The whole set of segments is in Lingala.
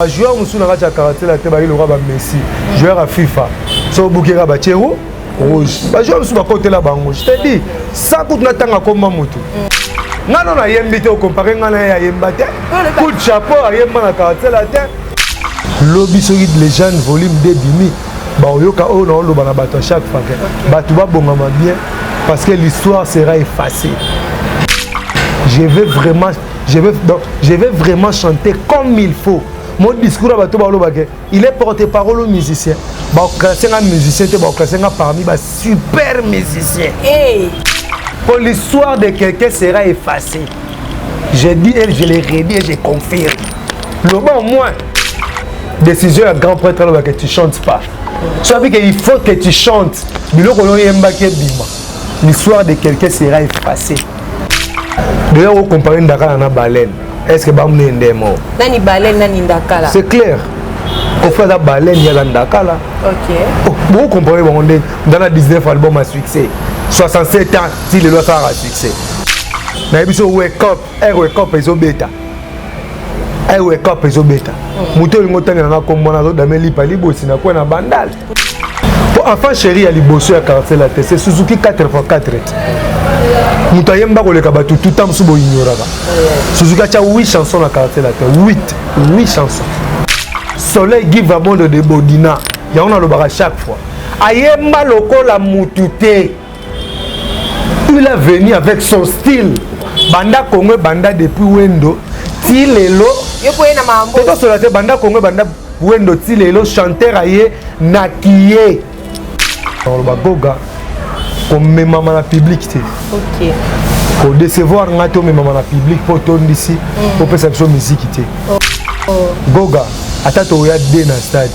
Ba joueur mosusu na kati ya quartier la te bayi lokola ba Messi, joueur ya FIFA. So obuki kaka batie rouge. Ba joueur mosusu bakotela bango. Je te dis, sans kutu natanga komba motu. Nga no nayembi te okompare nga na ye ayemba te. Coup de chapeau ayemba na quartier la te. Lobi soki legende volume 2 bimi baoyoka oyo naoloba na bato à chaque fois ke bato babongama bien parce que l'histoire sera effacée. Je vais vraiment je vais, donc, je vais vraiment chanter comme il faut. Mon discours à bato baloba ke il est porte-parole au musicien. Ba classer nga musicien te ba classer nga parmi ba super musicien. Hey. Pour l'histoire de quelqu'un sera effacée. Je dis et je le redis et je confirme. Loba au moins décision ya grand prêtre aloba que tu chantes pas. Soit que il faut que tu chantes. Biloko oyo oyembaki ebima. L'histoire de quelqu'un sera effacée. D'ailleurs, on compare Ndakala na baleine. Est-ce que bamune ndemo? Nani baleine, nani Ndakala? C'est clair. Kofi aza baleine, ya Ndakala. OK. Oh, bon comparer bango nde ndana 19 album à succès. 67 ans ti lelo asalaka succès. Nayebi so wake up, air wake up ezobeta. Air wake up ezobeta. Moto olingi otangela nga kombo wana azodame lipa libosi na kwe na bandal. Po enfant chéri ya liboso ya quartier la te, c'est Suzuki 4x4. Moto ayemba koleka bato tout temps mosusu boignoraka. Suzuki atya 8 chansons na quartier la te, 8, 8 chansons. Soleil give a monde de Bodina, yango nalobaka chaque fois. Ayemba lokola mutu te. Il est venu avec son style. Banda Congo banda depuis Wendo ti lelo. Yo po na mambo. Tosola te banda Congo banda Wendo ti lelo chanteur aye na kiye. Oloba Goga komemama na public te. OK. Ko décevoir nga te omemama na public po tondisi opesa biso miziki te. Oh. Goga ata toya de na stade.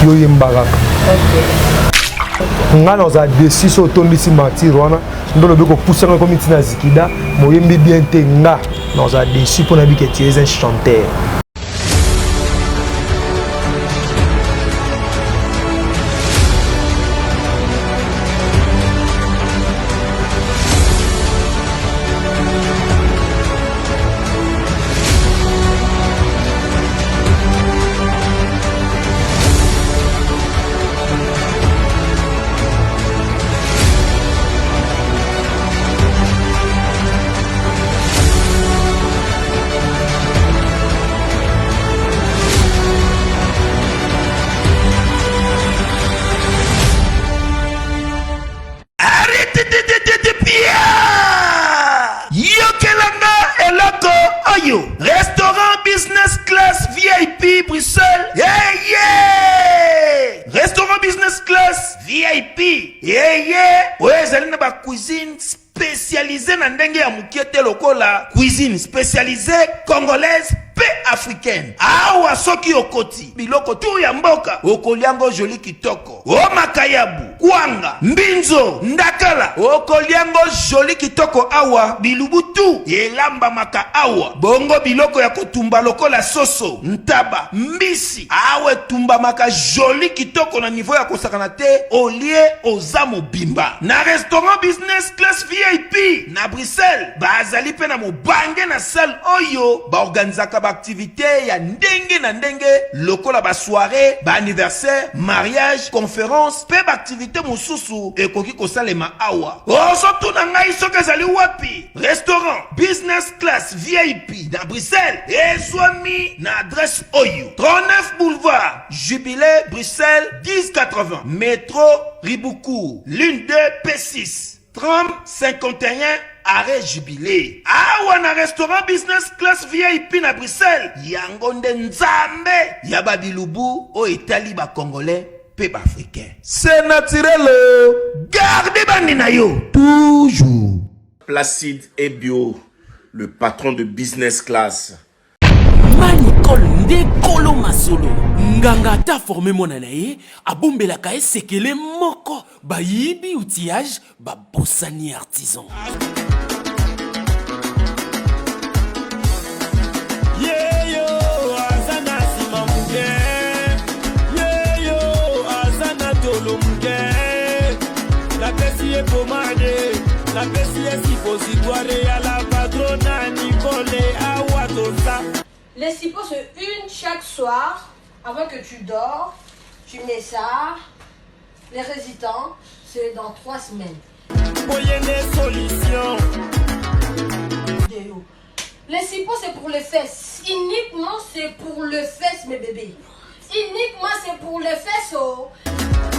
Yo yemba kaka. OK. Nga naza déçu so otondisi martyr wana nde olobi kopusa nga komi ntina zikida moyembi bien te nga naza déçu mpo nayebi ke tu es un chanteur. Yokela nga eloko oyo restaurant business class VIP Bruxelles yeah, yeah! Restaurant business class VIP yeah, yeah! Oyo ezali na ba cuisine spécialisée na ndenge ya moke te lokola cuisine spécialisée congolaise pe africaine. Awa soki okoti biloko tu ya mboka okoliango joli kitoko. O makayabu, kwanga, mbinzo, ndakala okoliango joli kitoko. Awa bilubu tu elambamaka awa. Bongo biloko ya kotumba lokola soso, ntaba, mbisi awa etumbamaka joli kitoko na niveau ya kosakana te. Olie oza mobimba na restaurant business class VIP na Bruxelles. Bazali pe na mobange na salle oyo baorganizaka ba activité ya ndenge na ndenge lokola ba soirée, ba anniversaire, mariage, conférence pe ba activité mosusu ekoki kosalema awa. Ozotuna ngai soki ezali wapi? Restaurant business class VIP na Bruxelles ezwami na adresse oyo: 39 boulevard Jubilé, Bruxelles 1080, métro Ribaucourt, ligne 2 P6, tram 51 arrêt Jubilé. Awa na restaurant business class VIP na Bruxelles, yango nde nzambe ya babilubu oyo etali ba congolais pe ba africain. C'est naturel, garde bandi na yo toujours. Placide Ebio, le patron de business class. Manicole nde kolo masolo. Nganga ata forme mwana na ye, abombelaka ye sekele moko. Bayibi outillage, babosani artisan. Yeyo aza na nsima moke, yeyo aza na tolo moke. Napesi ye pomade, napesi ye suppositoire ya la patrona Nicole awa toza. Les sipo c'est une chaque soir avant que tu dors. Tu mets ça. Les résistants, c'est dans trois semaines. solution. Les sipo c'est pour les fesses. Uniquement c'est pour les fesses mes bébés. Uniquement c'est pour les fesses oh.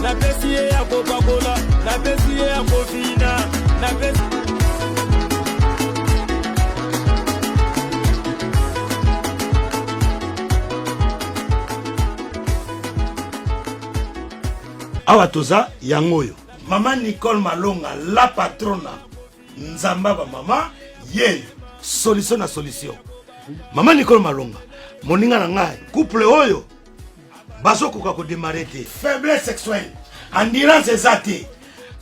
napesi ye ya kopakola napesi ye ya kofina napesi awa toza yango oyo mama nicole malonga la patrona nzamba bamama ye solution na solution mama nicole malonga moninga na ngai couple oyo bazokoka kodemare te faiblesse sexuelle endurance eza te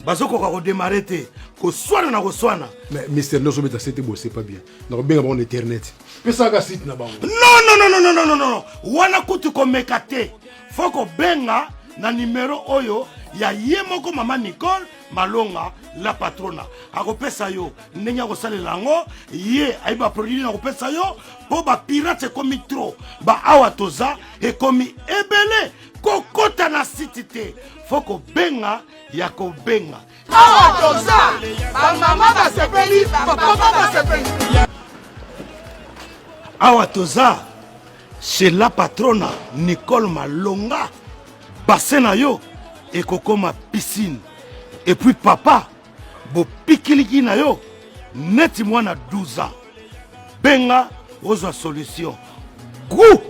bazokoka kodemare te koswana na koswana mais mister nde ozobeta sete boye c'est pas bien nakobenga bango na internet pesaka site na bango non non non non non non non wana kutu komeka te fo kobenga na nimero oyo ya ye moko mama nicole malonga la patrona akopesa yo ndenge akosalela yango ye ayebi baproduit nini akopesa yo mpo bapirate ekomi trop baawa toza ekomi ebele kokota na site te fo kobenga ya kobenga awa toza bamama basepeli bapapa basepeli awa toza chez la patrona nicole malonga bassin na yo ekokoma piscine epuis papa bopikiliki na yo neti mwana 12 ans benga ozwa solution gout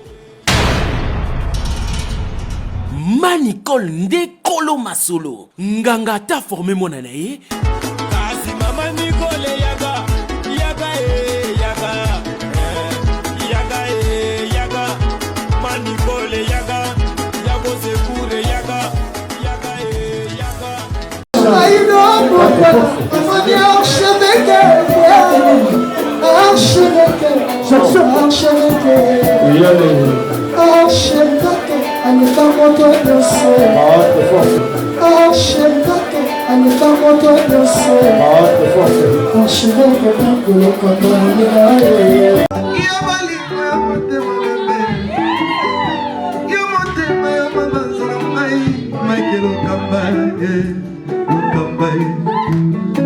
Ma Nicole nde kolo masolo. Nganga ata forme mwana na ye. Kasi mama Nicole yaka yaka e yaka eh, yaka e yaka ma Nicole yaka yako sekure yaka yaka e yaka.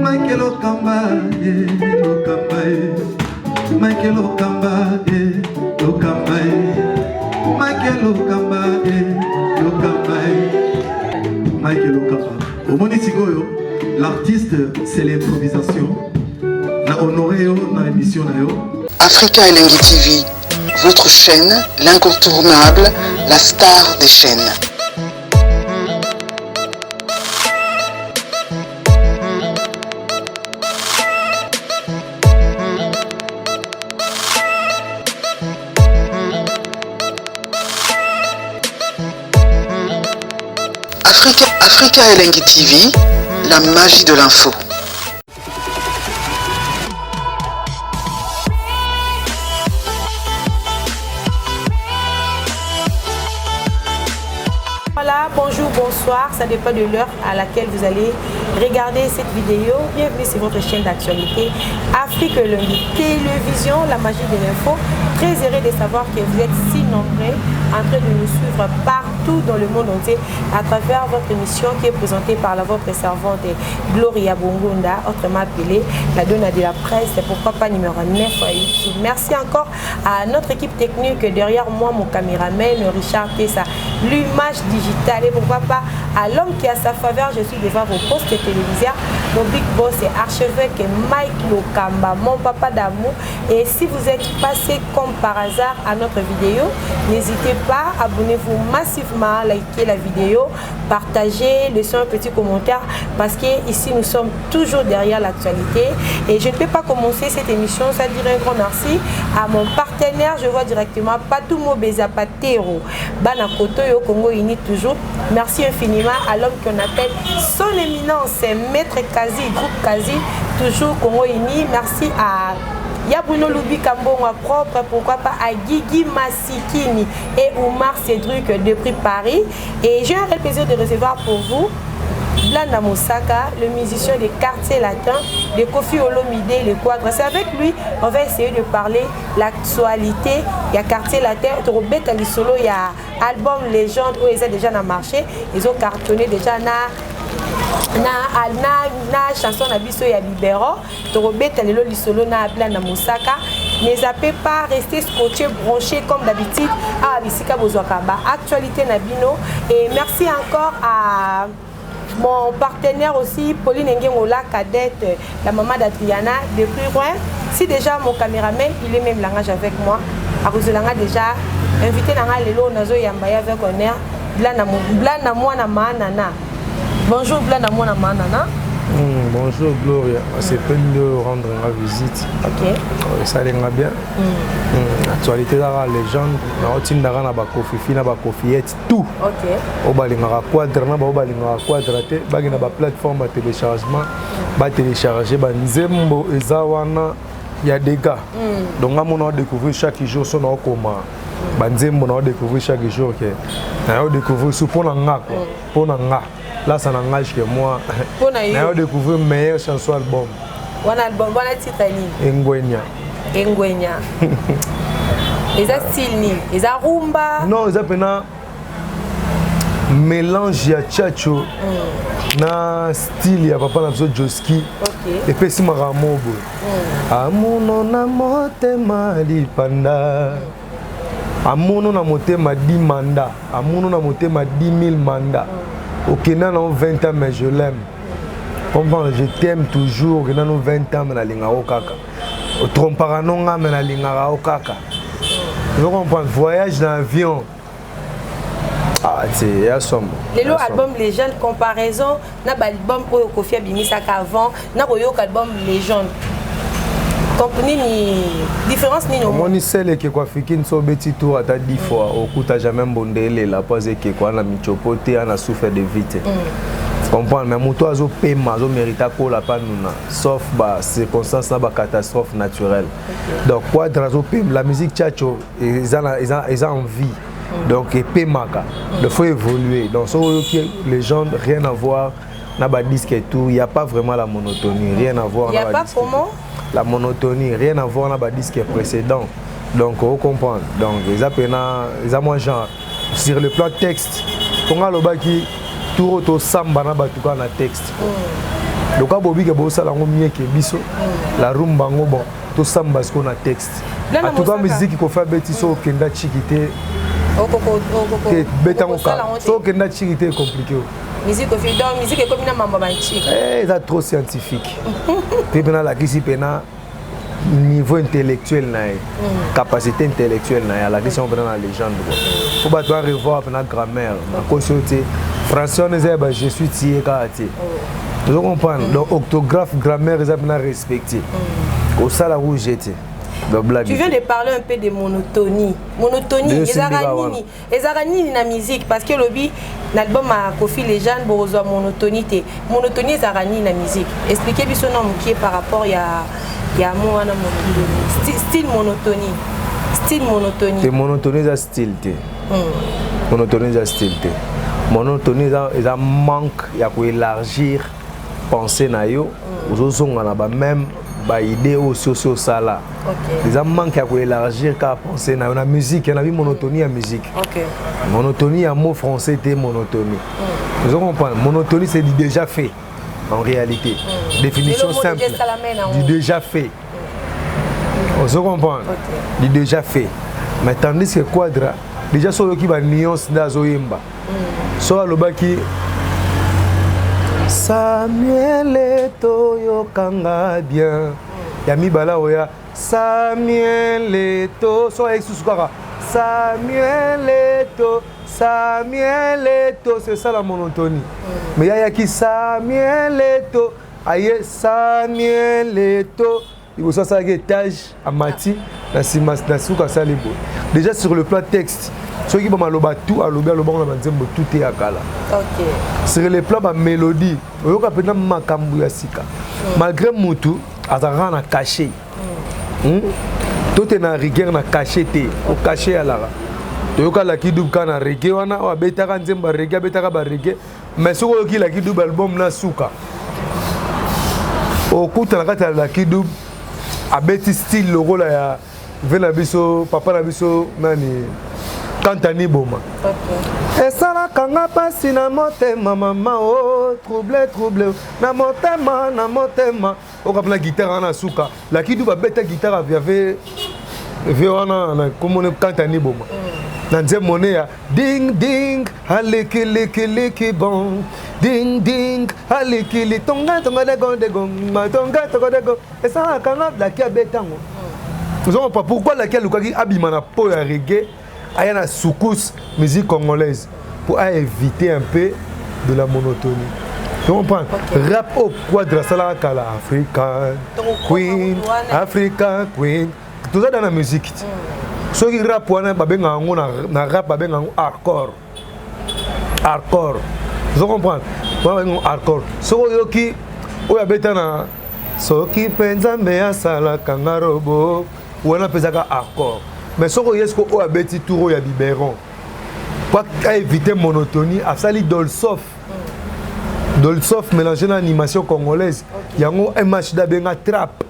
Michael Okamba, eh, Okamba, eh. Michael Okamba, eh, Okamba, eh. Michael Okamba, eh, Okamba, eh. Michael Okamba. Omoni sikoyo, l'artiste, c'est l'improvisation. Na honoré yo na émission na yo. Africa Elengi TV, votre chaîne, l'incontournable, la star des chaînes. Africa, Africa Elengi TV, la magie de l'info. Voilà, bonjour, bonsoir, ça dépend de l'heure à laquelle vous allez regarder cette vidéo. Bienvenue sur votre chaîne d'actualité Afrique Lundi Télévision, la magie de l'info. Très heureux de savoir que vous êtes si nombreux en train de nous suivre partout dans le monde entier à travers votre émission qui est présentée par la votre servante Gloria Bongunda, autrement appelée la donna de la presse, pourquoi pas numéro 9 à YouTube. Merci encore à notre équipe technique derrière moi, mon caméraman Richard Tessa, l'image digitale et pourquoi pas à l'homme qui a sa faveur, je suis devant vos postes téléviseurs, mon big boss et archevêque Mike Lokamba, mon papa d'amour. Et si vous êtes passé comme par hasard à notre vidéo, n'hésitez pas, abonnez-vous massivement, likez la vidéo, partagez, laissez un petit commentaire parce que ici nous sommes toujours derrière l'actualité. Et je ne peux pas commencer cette émission sans dire un grand merci à mon partenaire, je vois directement Patou Mobezapatero, Bana Kotoyo, Congo Uni toujours. Merci infiniment à l'homme qu'on appelle son éminence, Maître Kazi, groupe Kazi, toujours Congo Uni. Merci à Yabuno Lubi Kambonga propre, pourquoi pas à Guigui Massikini et Oumar Cédric depuis Paris. Et j'ai un réel plaisir de recevoir pour vous Blanda Mosaka, le musicien des quartiers latins de Kofi Olomide, le Quadre. C'est avec lui, on va essayer de parler l'actualité. Il y a quartier latin, Robert Solo, il y a album Légende où ils ont déjà dans marché, ils ont cartonné déjà na na, na, na chanson na biso ya biberon tokobeta lelo lisolo na Blanda Mosaka. Ne zappez pas, restez scotché, branché comme d'habitude awa bisika bozwaka ba actualité na bino. Et merci encore à mon partenaire aussi, Pauline Ngengola, cadette, la maman d'Adriana, depuis Rouen. Si déjà mon caméraman, il est même langage avec moi. Akozolanga déjà, invité nanga lelo, nazo yambaya avec honneur. Blana mwana manana. Bonjour Blana mwana manana. Bonjour Gloria, c'est peine de rendre la visite. Ça va bien. Actualité de la légende, na otindaka na bakofifi na bakofiette tout. Oyo balingaka quadre na bao balingaka quadre te, bakenda ba plateforme ya téléchargement, batélécharge banzembo eza wana ya dégâts. Donc nga mona découvrir chaque jour so naokoma banzembo, nao découvrir chaque jour ke nayo découvrir su mpo na nga quoi, mpo na nga là, ça n'engage que moi. Mpo na yo. Nayo découvrir meilleure chanson album. Wana album wana titre nini? Engwenya. Engwenya eza style nini? Eza rumba? Non, eza mpena mélange ya tchatcho na style ya papa na biso Joski. Epesi makambo boye: amono na motema lipanda, amono na motema 10 manda, amono na motema 10 000 manda, okenda na 20 ans mais je l'aime, comprendre, je t'aime toujours. Okenda no 20 ans mais nalingaka yo kaka, otrompaka no nga mais nalingaka yo kaka. Ozo comprendre? Voyage na avion, ah te, ya somo. Lelo album Légende, comparaison na baalbum oyo Kofi abimisaka avant na koyoka album Légende, nini différence nini? Omoni sele ekeko afikini so obeti tour ata 10 fois, okuta jamais mbonde elela mpo aza ekeko ana michopo te, ana souffle de vie te, comprendre? Mais moto azopema, azomérite akola mpa nuna, sauf bacirconstance na bacatastrophe naturelle. Donc quadre azopema, la musique tchatcho eza en vie, donc epemaka, il faut évoluer. Donc so oyoki Légende, rien à voir na badisque et tout, il y a pas vraiment la monotonie, rien à voir. Il y a na pas badisque. Comment? La monotonie, rien à voir na badisque précédent. Donc ocomprendre, donc eza mpena eza mwa genre sur le plan texte mponga alobaki tour oyo tosamba na bato kaka na texte loka bobike bosala yango mieke biso la rumba yango. Bon, tosamba sikoyo na texte. Blana En tout cas Mosaka. Musique Kofi abeti so okenda chiki te te betango kaka so okenda chiki te, compliqué o. Musique Kofi, donc musique ekomi na mambo banchiki. Eh, eza trop scientifique mpe mpena alakisi mpena niveau intellectuel na ye, capacité intellectuelle na ye alakisi yango mpena na Légende quoi. Fo bato barevoir mpena grammaire, nakosi oyo te, français wana eza ya ba je suis tie kaka te, ozo comprendre? Donc orthographe, grammaire eza mpena respecté, kosala rouge te, donc blague. Tu viens de parler un peu de monotonie. Monotonie, Nde ezalaka osindika wana. nini? Ezalaka nini na musique? Parce que lobi na album ya Kofi Légende bokozwa monotonie te. Monotonie ezalaka nini na musique? Expliquez biso na mokie par rapport ya mo wana monotonie. Style monotonie. Style monotonie. Te, monotonie eza style te. Monotonie eza style te. Monotonie eza manque ya koélargir pensée na yo. Ozozonga na bameme baidée oyo osi osi osala. Eza manque ya koélargir kaka pensée na yo na musique na bi monotonie ya musique. Monotonie ya mot français te, monotonie, ozo comprendre? Monotonie, c'est du déjà fait en réalité. Définition Lelo mot simple, déjà esalama nango. Du déjà fait, ozo comprendre? Du déjà fait. Mais tandis que Quadra déjà so oyoki banuance nde azoyemba so alobaki Samuel toyokanga bien ya mibala oya Samuel to so ayeki susu kaka Samuel to Samuel to, c'est ça la monotonie. Mais yayaki Samuel to aye Samuel to liboso asalaki étage amati na nsima na suka asali boye. Déjà sur le plan texte, soki bamaloba tu alobi alobango na banzembo tu te ya kala. Sur le plan bamélodie, oyoka mpenza makambo ya sika malgré mutu azalaka na cachet. To te na rigueur na cachet te, o cachet alaka toyoka Laki Dube kaka na reggae wana oyo abetaka nzembo ya reggae, abetaka bareggae. Mais soki oyoki Lucky Dube album na suka, okuta na kati ya Lucky Dube abeti style lokola ya ve na biso papa na biso nani Kantani Boma. Okay. Esalaka nga mpasi na motema mama o oh, trouble trouble na motema na motema okapela guitare wana suka Lucky Dube abeta guitare ya ve wana na komona Kantani Boma na nzembo ne ya ding ding alekelekeleke bon ding ding alekele tonga tonga dego dego tonga tonga dego esalaka nga Lucky abeta yango. Ozompa pourquoi Lucky alukaki abima na po ya reggae, aya na soukous musique congolaise pour éviter un peu de la monotonie. Tu comprends? Okay. Rap au quadra asalaka kala African Queen, Africa Queen, toza dans la musique. Soki rap wana babengaka yango na rap babengaka yango hardcore. Hardcore, ozo comprendre? Wana babenga yango hardcore. Soki oyoki oyo abeta na soki mpe Nzambe asalaka nga robo, wana mpe ezaka hardcore. Mais soki oye siko oyo abeti tour oyo ya biberon po aéviter monotonie, asali dolsof dolsof mélangé na animation congolaise. Okay. Yango MHD abenga trap,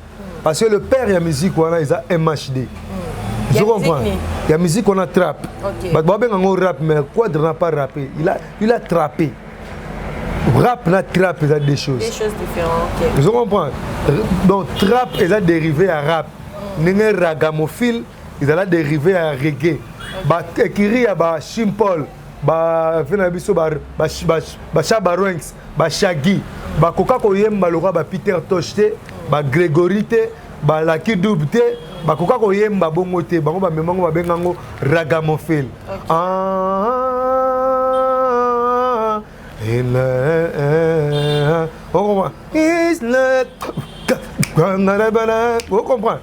parce que le père ya musique wana eza MHD. Je comprends. Il y a musique on a trap. Okay. Bato babenga yango rap, mais Quadra n'a pas rappé. Il a trappé. Rap na trap eza deux choses. Deux choses différentes. Okay. Je comprends. Donc trap eza dérivé à rap. Ndenge ragamuffin ezala dérivé ya reggae. Ba écurie ya ba Shimpol, ba ve na biso ba ba Shabba Ranks, ba Shaggy, bakoka koyemba lokola ba Peter Tosh te, ba Gregory te, ba Lucky Dube te, bakoka koyemba bongo te. Bango bamemango babenga yango ragamuffin. Ah, okoma ocomprendre?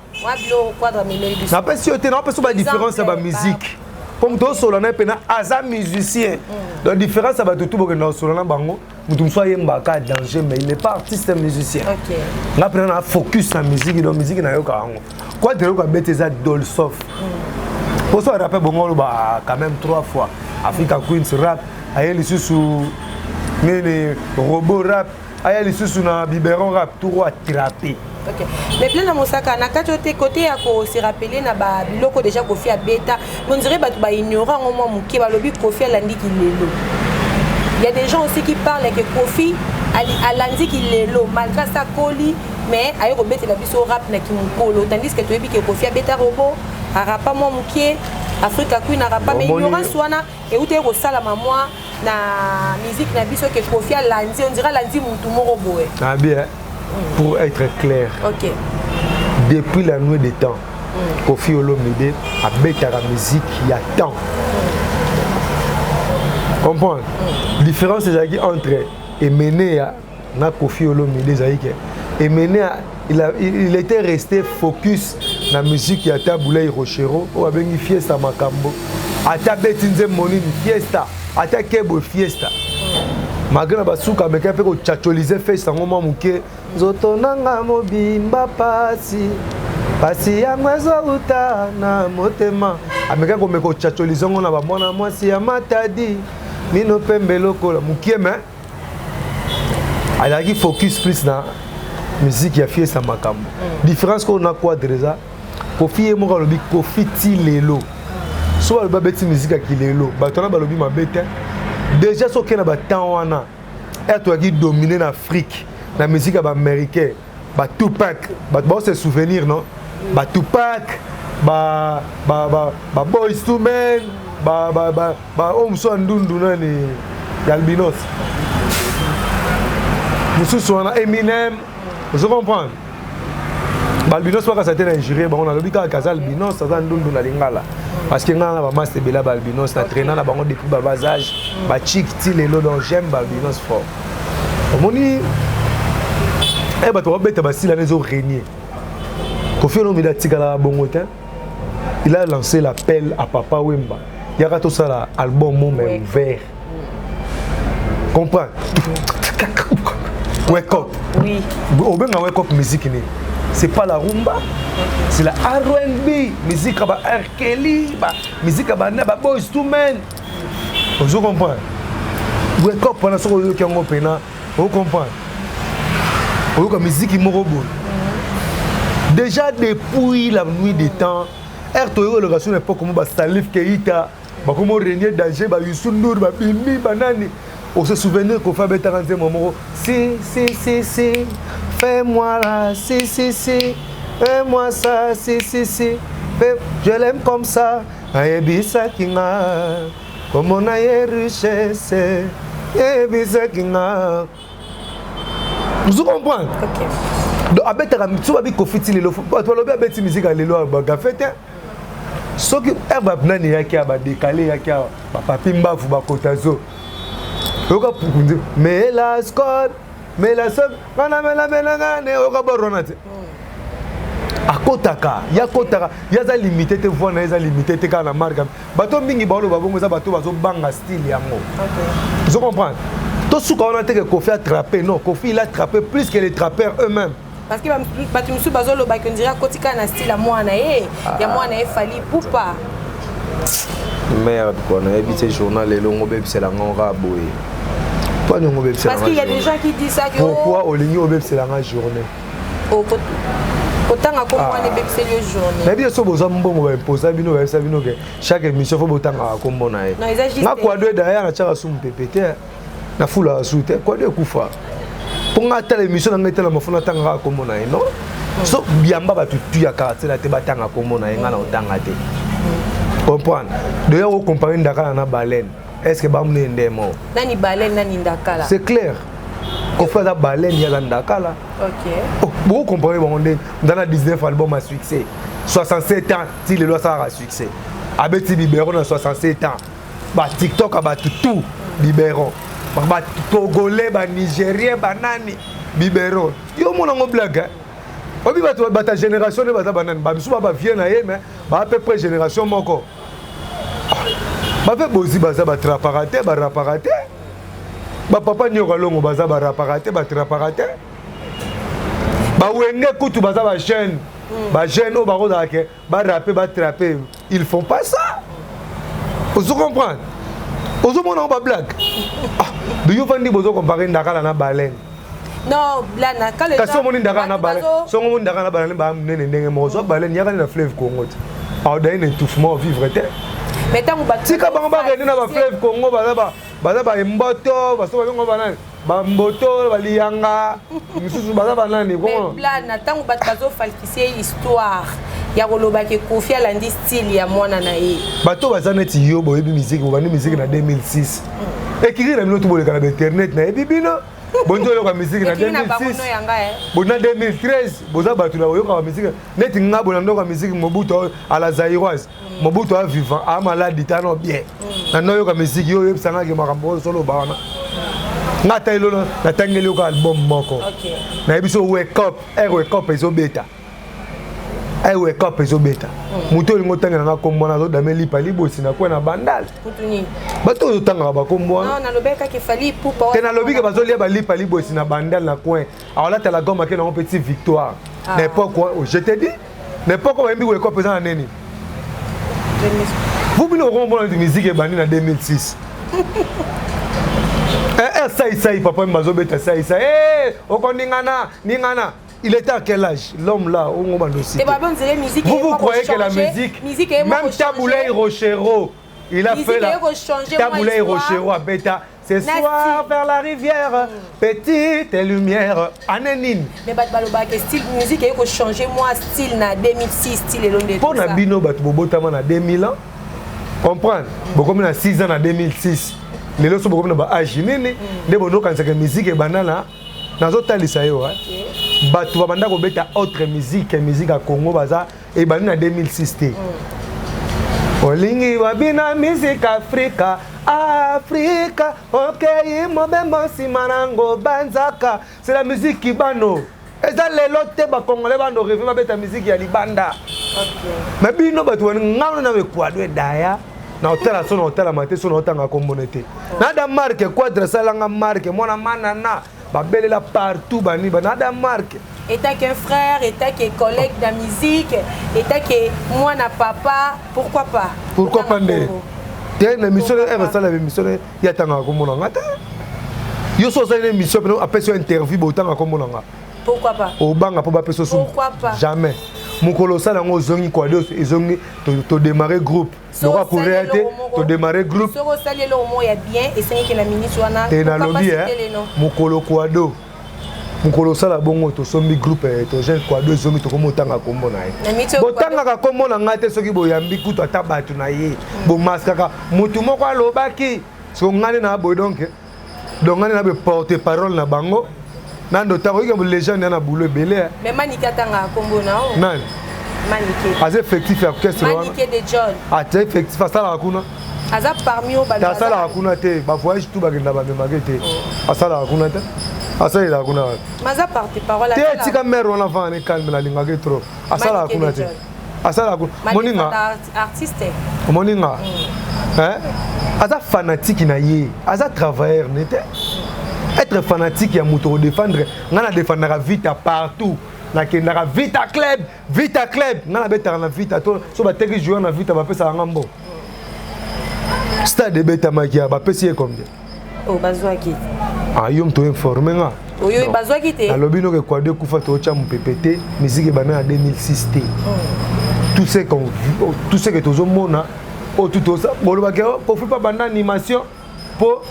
Napesi yo te, napesi yo badifférence ya bamusique mpo moto osola na ye mpena aza musicien. Donc différence ya bato tu bokenda kosola na bango, moto mosusu ayembaka danger, mais il n'est pas artiste musicien. Nga mpena na focus na musique, donc musique nayokaka yango. Quadra yoka bete eza dolsof mpo so arape bongo oloba quand même trois fois Africa Queens rap, aye lisusu nini robot rap, aya lisusu na biberon rap, tour atrape. Ok. Mais plein na mosaka na kati ote côté ya ko se rappeler na ba biloko déjà Kofi abeta, mais on dirait bato ba ignorant ngo mwa moke, balobi Kofi alandiki lelo. Il y a des gens aussi qui parlent que Kofi alandiki lelo malgré ça koli, mais aye kobetela biso rap na kimokolo, tandis que toyebi ke Kofi abeta robot, arapa mwa moke, Africa Queen arapa, mais ignorance wana euti kosalama mwa na musique na biso ke Kofi alandi, on dirait alandi mutu moko boye. Ah bien, pour être clair, depuis la nuit des temps, Kofi Olomide abetaka musique ya temps. Comprendre? Différence ezalaki entre Emeneya na Kofi Olomide ezalaki ke Emeneya il était resté focus na musique ya Tabu Ley Rochereau oyo abengi Fiesta Makambo. Ata beti nzembo nini fiesta, ata kebo fiesta, malgré na basuka ameka mpe kochacholize feste yango mwa moke. Nzoto nanga mobimba pasi pasi yango ezowuta na motema, ameka komeka kochacholize yango na bamwana mwasi ya Matadi mino pembe lokola mokie, mais azalaki focus plus na musique ya Fiesta Makambo. Différence koyo na Quadra eza Kofi ye moko alobi Kofi ti lelo so balobi babeti musique ya kilelo, bato wana balobi mabe te. Déjà soki na batemps wana ere toyaki domine na Afrique na musique ya baaméricain, ba Tupac, bato bao se souvenir non, ba Tupac, ba Boyz II Men, oyo mosusu ya ndundu nani ya albinos mosusu wana Eminem, ozo comprendre? Baalbinos bakasa te na injurie bango, nalobi kaka aza albinos, aza ndundu na lingala, parce que ngai na bamasa ebele ya baalbinos na traîna na bango depuis ba bas âge, bachik ti lelo, donc j'aime baalbinos fort. Omoni e bato babeta basila na ezo régner. Kofi Olomide atikalaka bongo te. Il a lancé l'appel à Papa Wemba, yaka tosala album mo mais ouvert, comprends? Wake up. Oui. Obenga wake up musique nini? C'est pas la rumba, c'est la R&B, musique ya ba R Kelly, ba musique ya ba Boyz II Men, ozo comprendre? Wake up wana soki oyoki yango mpena ocomprendre, oyoka miziki moko boye déjà depuis la nuit des temps. Ere toyoki oloka so na époque mo basalif Keita bakomi renier danger, bayusu Ndour babimi banani. Ose souvenir Kofi abetaka nzembo moko: "Si si si si, fais-moi là, si si si, fais-moi ça, si si si, je l'aime comme ça." Ayebisaki nga komona ye richesse, yebisaki nga. Ozo comprendre? Donc abetaka so babi Kofi ti lelo, bato balobi abeti musique ya lelo, bagafe te. Soki ere nani eyaki awa, badekale eyaki awa, bapapi mbavu bakota zo oyoka pukunzi mela Skol, mela sok ngana mela mela ngane, oyoka bor wana te. Akotaka, ye akotaka, ye aza limité te, voix na ye eza limité te kaka na marque. Bato mingi baoloba bongo eza bato bazobanga style yango. Ozo comprendre? Tosuka wana te ke Kofi a trappé. Non, Kofi, il a trappé plus que les trappeurs eux-mêmes. Parce que bato mosusu bazolobaki on dirait akoti kaka na style ya mwana ye, ya mwana ye Fally Ipupa. Merde quoi, nayebi te journal elongo obebisela ngo kaka boye mpo niongo obebisela. Parce qu'il y a des gens qui disent ça que Pourquoi olingi obebisela nga journée? Kotanga kombo wana ebebiseli yo journée. Nayebi so bozwa mbongo, baimposa bino, bayebisa bino ke chaque émission faut botangaka kombo na ye. Nga Kwado daya natiaka su mopepe te, nafulaka su te. Kwado ekufa mpo nga atala émission na ngai etalama, fo natangaka kombo na ye? Non, so biamba bato tu ya quartier na te batanga kombo na ye, nga na otanga te. Comprendre? D'ailleurs, ocompare ndakala na baleine, est ce que bamune nde mo? Nani baleine, nani ndakala? C'est clair, Kofi aza baleine, ye aza ndakala. Oh, bokocompare bango nde nda na 19 album ya succès, 67 ans ti lelo asalaka succès. Abeti biberon na 67 ans, batiktok ya bato tout biberon, batogolais, banigérien, banani, biberon. Yo omona yango blague? Obi bato bata génération nde baza banani, bamisusu ba bavie na ye, mais ba à peu près génération moko bape bozi baza batrapaka te, barapaka te. Bapapa Nyoka Longo baza barapaka te, batrapaka te. Bawenge kutu baza bajeune, bajeune oyo bakozala ke barape, batrape, ils font pas ça. Ozo comprendre? Ozomona ngo bablague yo fandi bozo compare ndakala na baleine. Non, blana. Kasi omoni ndakala na baleine, songo omoni ndakala na baleine bamonene ndenge moko. Zwa baleine yakani na fleuve Congo te, aodaye na étouffement, vivre te. Mais ntango tika bango bakende na bafleuve Congo, baza baemboto, baso babengo banani, bamboto, baliyanga misusu, baza banani. Blana, ntango bato bazofalsifier histoire ya koloba ke Kofi alandi style ya mwana na ye. Bato baza neti yo, boyebi musique, bobandi musique na 2006, ekiri na bino to boleka na bainternet, nayebi bino bondi oyoka musique na 2006, boni na 2013 boza bato na boyokaka musique neti nga bona ndoka musique Mobutu à la zaïroise. Mobutu a vivant, a maladi tano bien na noyoka musique. Yo oyebisangaki makambo oyo soloba wana, nga ata elolo natangeli yoka album moko, nayebi so Wake Up. Air Wake Up ezobeta, air Wake Up ezobeta. Moto olingi otangela nga kombo wana azodame lipa libosi na kwe na Bandal. Bato oyo otangaka bakombo wana te, nalobi ke bazolia balipa libosi na Bandal na coin, aolatala gomme ake nango petit victoire na époque. Je te dis, na époque bayembi Wake Up eza na nini? Vous bino okomona neti musique ebandi na 2006. Sai sai papa bazobeta sai sai okoningana ningana. Il était à quel âge, l'homme là? Vous, vous croyez que la musique, même Tabu Ley Rochereau, il a fait la Tabu Ley Rochereau à bêta ce soir vers la rivière, petite lumière, anenine. Mais bato balobaka style musique eye kochanger mwa style na 2006, style elonde. Mpo na bino bato bobotama na 2000 ans, comprendre, bokomi na 6 ans na 2006, lelo so bokomi na baage nini nde bonokanisaka musique ebanda na? Nazotalisa yo, bato babanda kobeta autre musique, musique ya Congo baza ebandi na 2006 te. Olingi babina musique Afrika, Afrika okei mobembo nsima nango banzaka, c'est la musique kibano. Eza lelo te bacongolais bando rêve babeta musique ya libanda. Mais bino bato ngano na ekwado edaya na otala so na otalama te, so na otanga kombona te nada marke quadre asalanga marke mwana manana babelela partout bani banada marke. Étant qu'un frère, étant que collègue de musique, étant que moi na papa, pourquoi pas? Pourquoi pas nde te na émission ere asala émission ye atangaka komona nga te. Yo so osali na émission pena apesi yo interview botanga kombo na nga. Pourquoi pas? Obanga po bapesa yo Pourquoi pas? Jamais. Mokolo osala yango ozongi Quadio ezongi to démarrer groupe. Lokola korea te to démarrer groupe. Soki osali eloko moko ya bien esengeki na minute wana. Te nalobi eh mokolo Quado mokolo osala bongo tosombi groupe ya hétérogène Quado ezongi tokomi otanga kombo na ye. Botangaka kombo na ngai te soki boyambi kutu ata bato na ye. Bomaskaka motu moko alobaki siko ngai nde na boye donc donc ngai nde na boye porte parole na bango nando ntango oyike legende ya na boulot ebele eh. Mais Manike atangaka kombo na yo. Nani? Manike. Aza effectif ya orchestre wana. Manike de John. Aza effectif asalaka kuna. Aza parmi oyo ba asalaka kuna te ba voyage tout bakenda bamemake te. Oh. Asalaka kuna te. Asalelaka kuna wapi? Maza porte parole. Te tika mère wana vana ne calme nalingaki trop. Asalaka kuna te. Asalaka kuna. Moninga. Artiste. Moninga. Mm. Hein? Aza fanatique na ye. Aza travailleur ne te. Être fanatique ya moto kodefendre ngai na defendaka vita partout nakendaka vita club vita club ngai nabetaka na vita to so bateki joueur na vita bapesaka nga mbo stade ebetamaki ya bapesi ye combien oh, bazwaki ah, yo moto informe nga oyo bazwaki te nalobi noke kwado ekufa tootya mopepe te miziki ebanda na 2006 te hmm. tout ce qu'on tout ce que tozomona oyo tout bolobaki oh, kofi mpe abanda animation mpo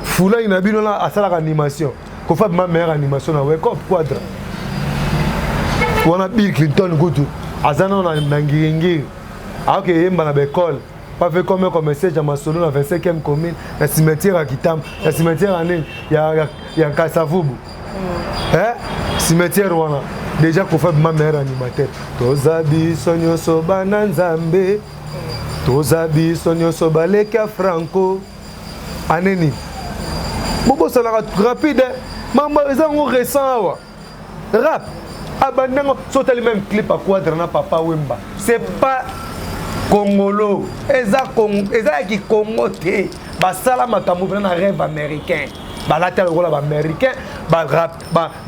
fulani na bino na asalaka animation kofi abima meilleure animation na wekop quadra wana bill clinton kutu aza nano na ngiringiri aoke eyemba na baekole pas fait comme comme message ya masolo na 25e commune na cimetière ya kitambo na cimetière ya nini ya, ya, ya kasavubu mm. eh? cimetière wana déjà kofi abima meilleur animateur toza biso nyonso bana nzambe toza biso nyonso baleki ya franco ane nini bobosanaka rapide mambo eza yango récent awa rap abandi yango so otali même clip ya quadra na papa wemba c'est pas congolo eza eza ya kikongo te basala makambo mpena na rêve américain balata lokola baaméricain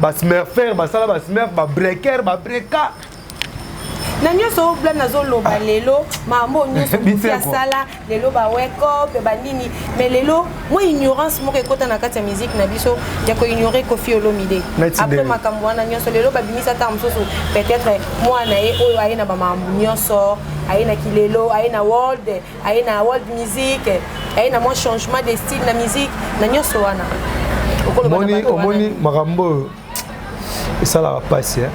basmerfer basala basmerf babreaker babreka na nyonso oyo blan azoloba lelo makambo oyo nyonso kofi asala lelo ba wake up banini mais lelo mwa ignorance moko ekota na kati ya musique na biso ya koignore Koffi Olomide après makambo wana nyonso lelo babimisa ntango mosusu peut-être mwana ye oyo aye na bamakambo nyonso aye na kilelo aye na world aye na world music aye na mwa changement de style na musique na nyonso wana omoni makambo oyo esalaka mpasi eh?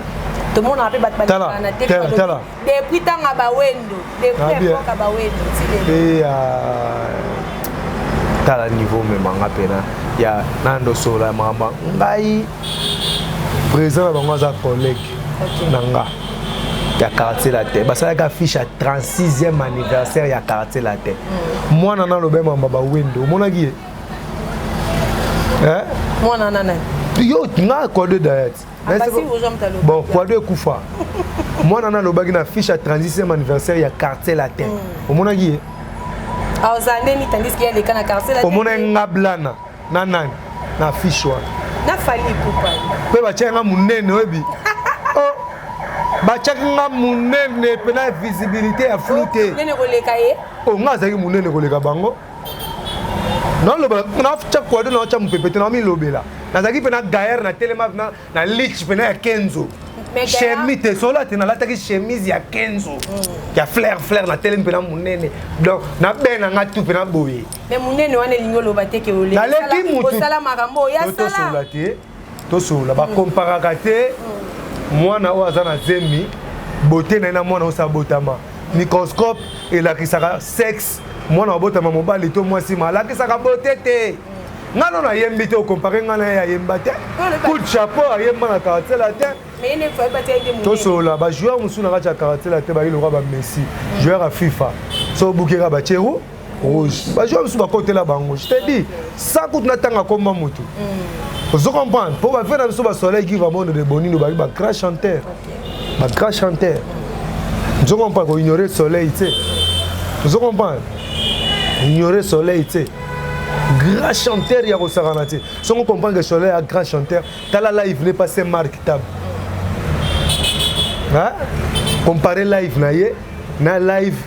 tomonaka mpe bato balingana te depuis ntango ya bawendo depuis epoque ya bawendo ti lelo tala niveau omemanga mpena ya nando solola ya makambo ngai président na bango aza collègue na nga ya quartier latin basalaki affiche ya 36e anniversaire ya quartier latin hmm. mwana naloba mamba bawendo omonaki ye Eh? Mwana na nani? Yo nga Kwado Dayat. Ah, bon, Kwado ekufa. Mwana na alobaki na fiche ya 36e anniversaire ya quartier latin. Mm. Omonaki ye? Ah, ozala nde nini tandis qu'il aleka na quartier latin. Omonaki nga blana na nani? Na fiche wana. Na Fally Ipupa. Pe batiaki nga munene oyebi. Oh, batiaki nga munene pe na visibilité ya flou te. Munene koleka ye? Oh, nga azalaki munene koleka bango. naloba natya kwado natya mopepe te namilobela nazalaki mpe na gaillard na telema na lich mpe na ya kenzo chemise te solo te nalataki chemise ya kenzo mm. ya flair flair na telemi mpe na monene donc na be na nga tu mpe na boye naleki mutu tosolola te tosolola bakomparaka te mwana oyo aza na zemi bote na ye na mwana oyo sabotama microscope elakisaka sexe mwana abotama mobali to mwasi ma alakisaka bote te nga no nayembi te okompare nga na ye ayemba te coup de chapeau ayemba na quartier latin tosolola bajoueur mosusu na kati ya quartier latin bayi lokola bamessi joueur ya fifa so obukeka batie rouge bajoueur mosusu bakotela bango je te dis sans kutu natanga komba motu mm. ozo comprendre mpo bavie na biso basoleil give monde de bonino bayi bagrand chanteur bagrand chanteur ozo comprendre koignore soleil te ozo comprendre ignore soleil te grand chanteur ya kosakana te songo comprendre que soleil ya grand chanteur tala live ne pas mark tab comparer live na ye na live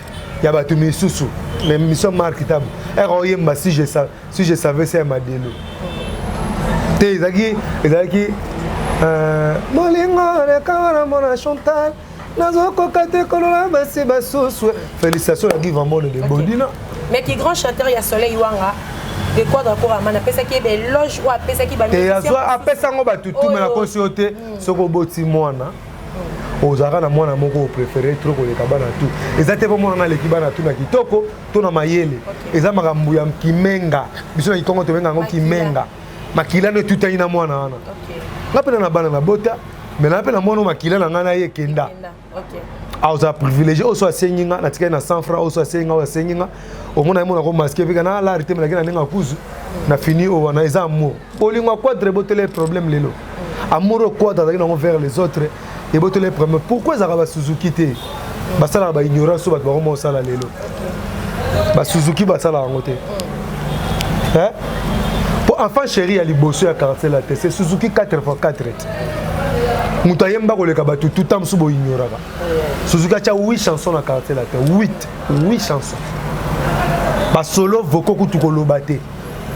ya bato misusu na émission mark tab ere oyemba si je, si je savais c'est ya madelo. Te, ezalaki ezalaki euh, bolingo leka na mona Chantal, nazokoka te kolola basi basusu. Félicitation na Guy Vambone de Bodina. Mais qui grand chanteur ya Soleil Wanga de Quadra Koraman apesaki ye baeloge oyo apesaki te, azwa apesa yango bato tu, me nakosi yo te. Soki oboti mwana, ozalaka na mwana moko opréféré trop koleka bana tu. Eza te mpo mwana aleki bana tu na kitoko to na mayele. Eza makambo ya kimenga. Biso na kikongo tobenga yango kimenga, makila no etutani na mwana wana. Nga mpe na bana na bota, me na mpe na mwana oyo makila na ngai na ye ekenda. Aozala privilégié. Oyo so asengi nga, natikali na 100 franc. Oyo so asengi nga, oyo asengi nga, omona ye mona komaske mpe na alari te, melaki na ndenge akuzu na fini. Oyo wana eza amour, bolingo ya Quadre ebotela problème lelo. Amour oyo Quadre azalaki nango vers les autres ebotela problème. Pourquoi ezalaka basuzuki te? Basalaka baignorance oyo bato bakoma osala lelo. Basuzuki basalaka yango te po enfant chéri ya liboso ya quartier la te, c'est Suzuki 4x4 te. Moto ayemba koleka bato tuta mosusu boignoraka. Suzuki atya 8 chanson na quartier la te, 8 8 chanson basolo voko kutu koloba te,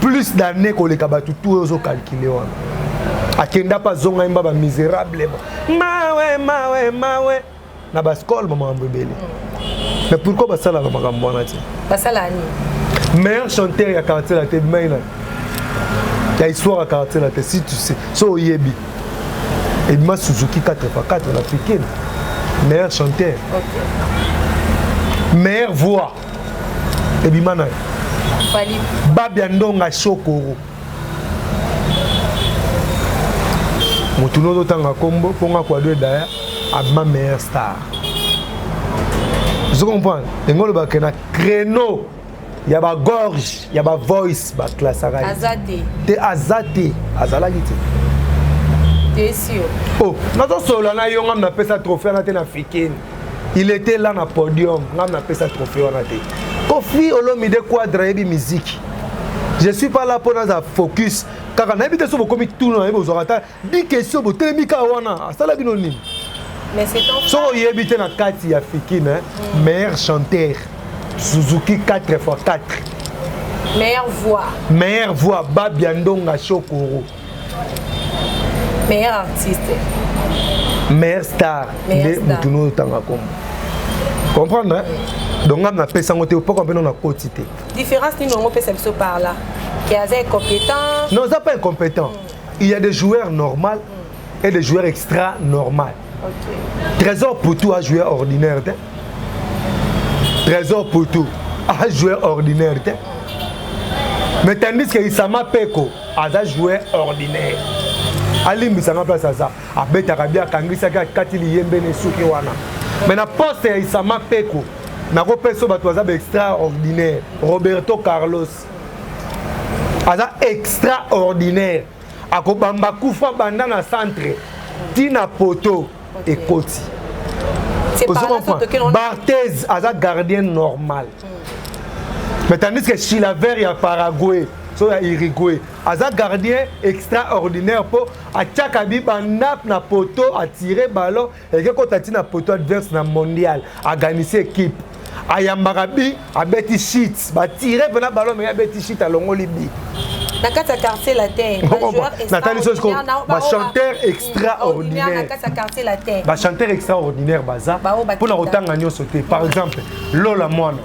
plus d'année koleka bato tu oyo ozokalkule wana. Akenda mpe azonga, yemba bamisérable, mawe mawe mawe na baskole, bamakambo ebele. Mais pourquoi basalaka makambo wana te? Basala nini? Meilleur chanteur ya quartier la te mai na ya histoire ya quartier la te, si tu sais, so oyebi, ebima Suzuki 4x4 na Fikine, meilleur chanteur. Meilleure voix ebima na Babia Ndonga Shokoro. Motu no ozotanga nkombo mponga Kwado Edaya abima meilleur star. Ozo comprendre ndenge olobaka na créneau ya bagorge ya bavoice baklasaka aza te. Te, aza te, azalaki te. T'es sûr? Oh, nazosolola na yo, ngam napesa trophée wana te na Fikini. Il était là na podium, ngam napesa trophée wana te. Kofi Olomide Quadra ayebi musique. Je suis pas là mpo naza focus kaka. Nayebi te so bokomi tuna, nayebi ozwaka ata 10 question, botelemi kaka wana, asala bino nini? Mais c'est ton Soki oyebi te, na kati ya Fikine, meilleur chanteur Suzuki 4x4. Meilleure voix. Meilleure voix Babia Ndonga Shokoro. Meilleur artiste. Meilleur star nde motu no otanga kombo, comprendre hein? Donc ngam napesa yango te poko mpe no nakoti te. Différence nini yango opesa biso par là ke aza incompétent? Non, aza pas incompétent. Il y a des joueurs normaux et des joueurs extra normal. Trésor Poutou a joueur ordinaire te. Trésor Poutou a joueur ordinaire te, mais tandis que Isama Peko aza joueur ordinaire. Alimbisanga place aza, abetaka bi, akangisaki, akati liyembe na esuki wana. Mais na poste ya Isama Peko, nakopesa bato baza baextraordinaire. Roberto Carlos aza extraordinaire, akobamba kufa banda na centre ntina poto ekoti. Barthez aza gardien normal, mais tandis que Chilaver ya Paraguay so ya Uruguay aza gardien extraordinaire, mpo atiaka bi banda na poto, atire ballon eke kota ntina poto adverse. Na mondial aganisi équipe, ayambaka bi, abeti shit, batire mpena ballon, me abeti shit, alongoli bi. Na kati ya quartier latin. Natali so bachanteur extraordinaire, bachanteur extraordinaire baza mpona kotanga nyonso te. Par exemple Lola Mwana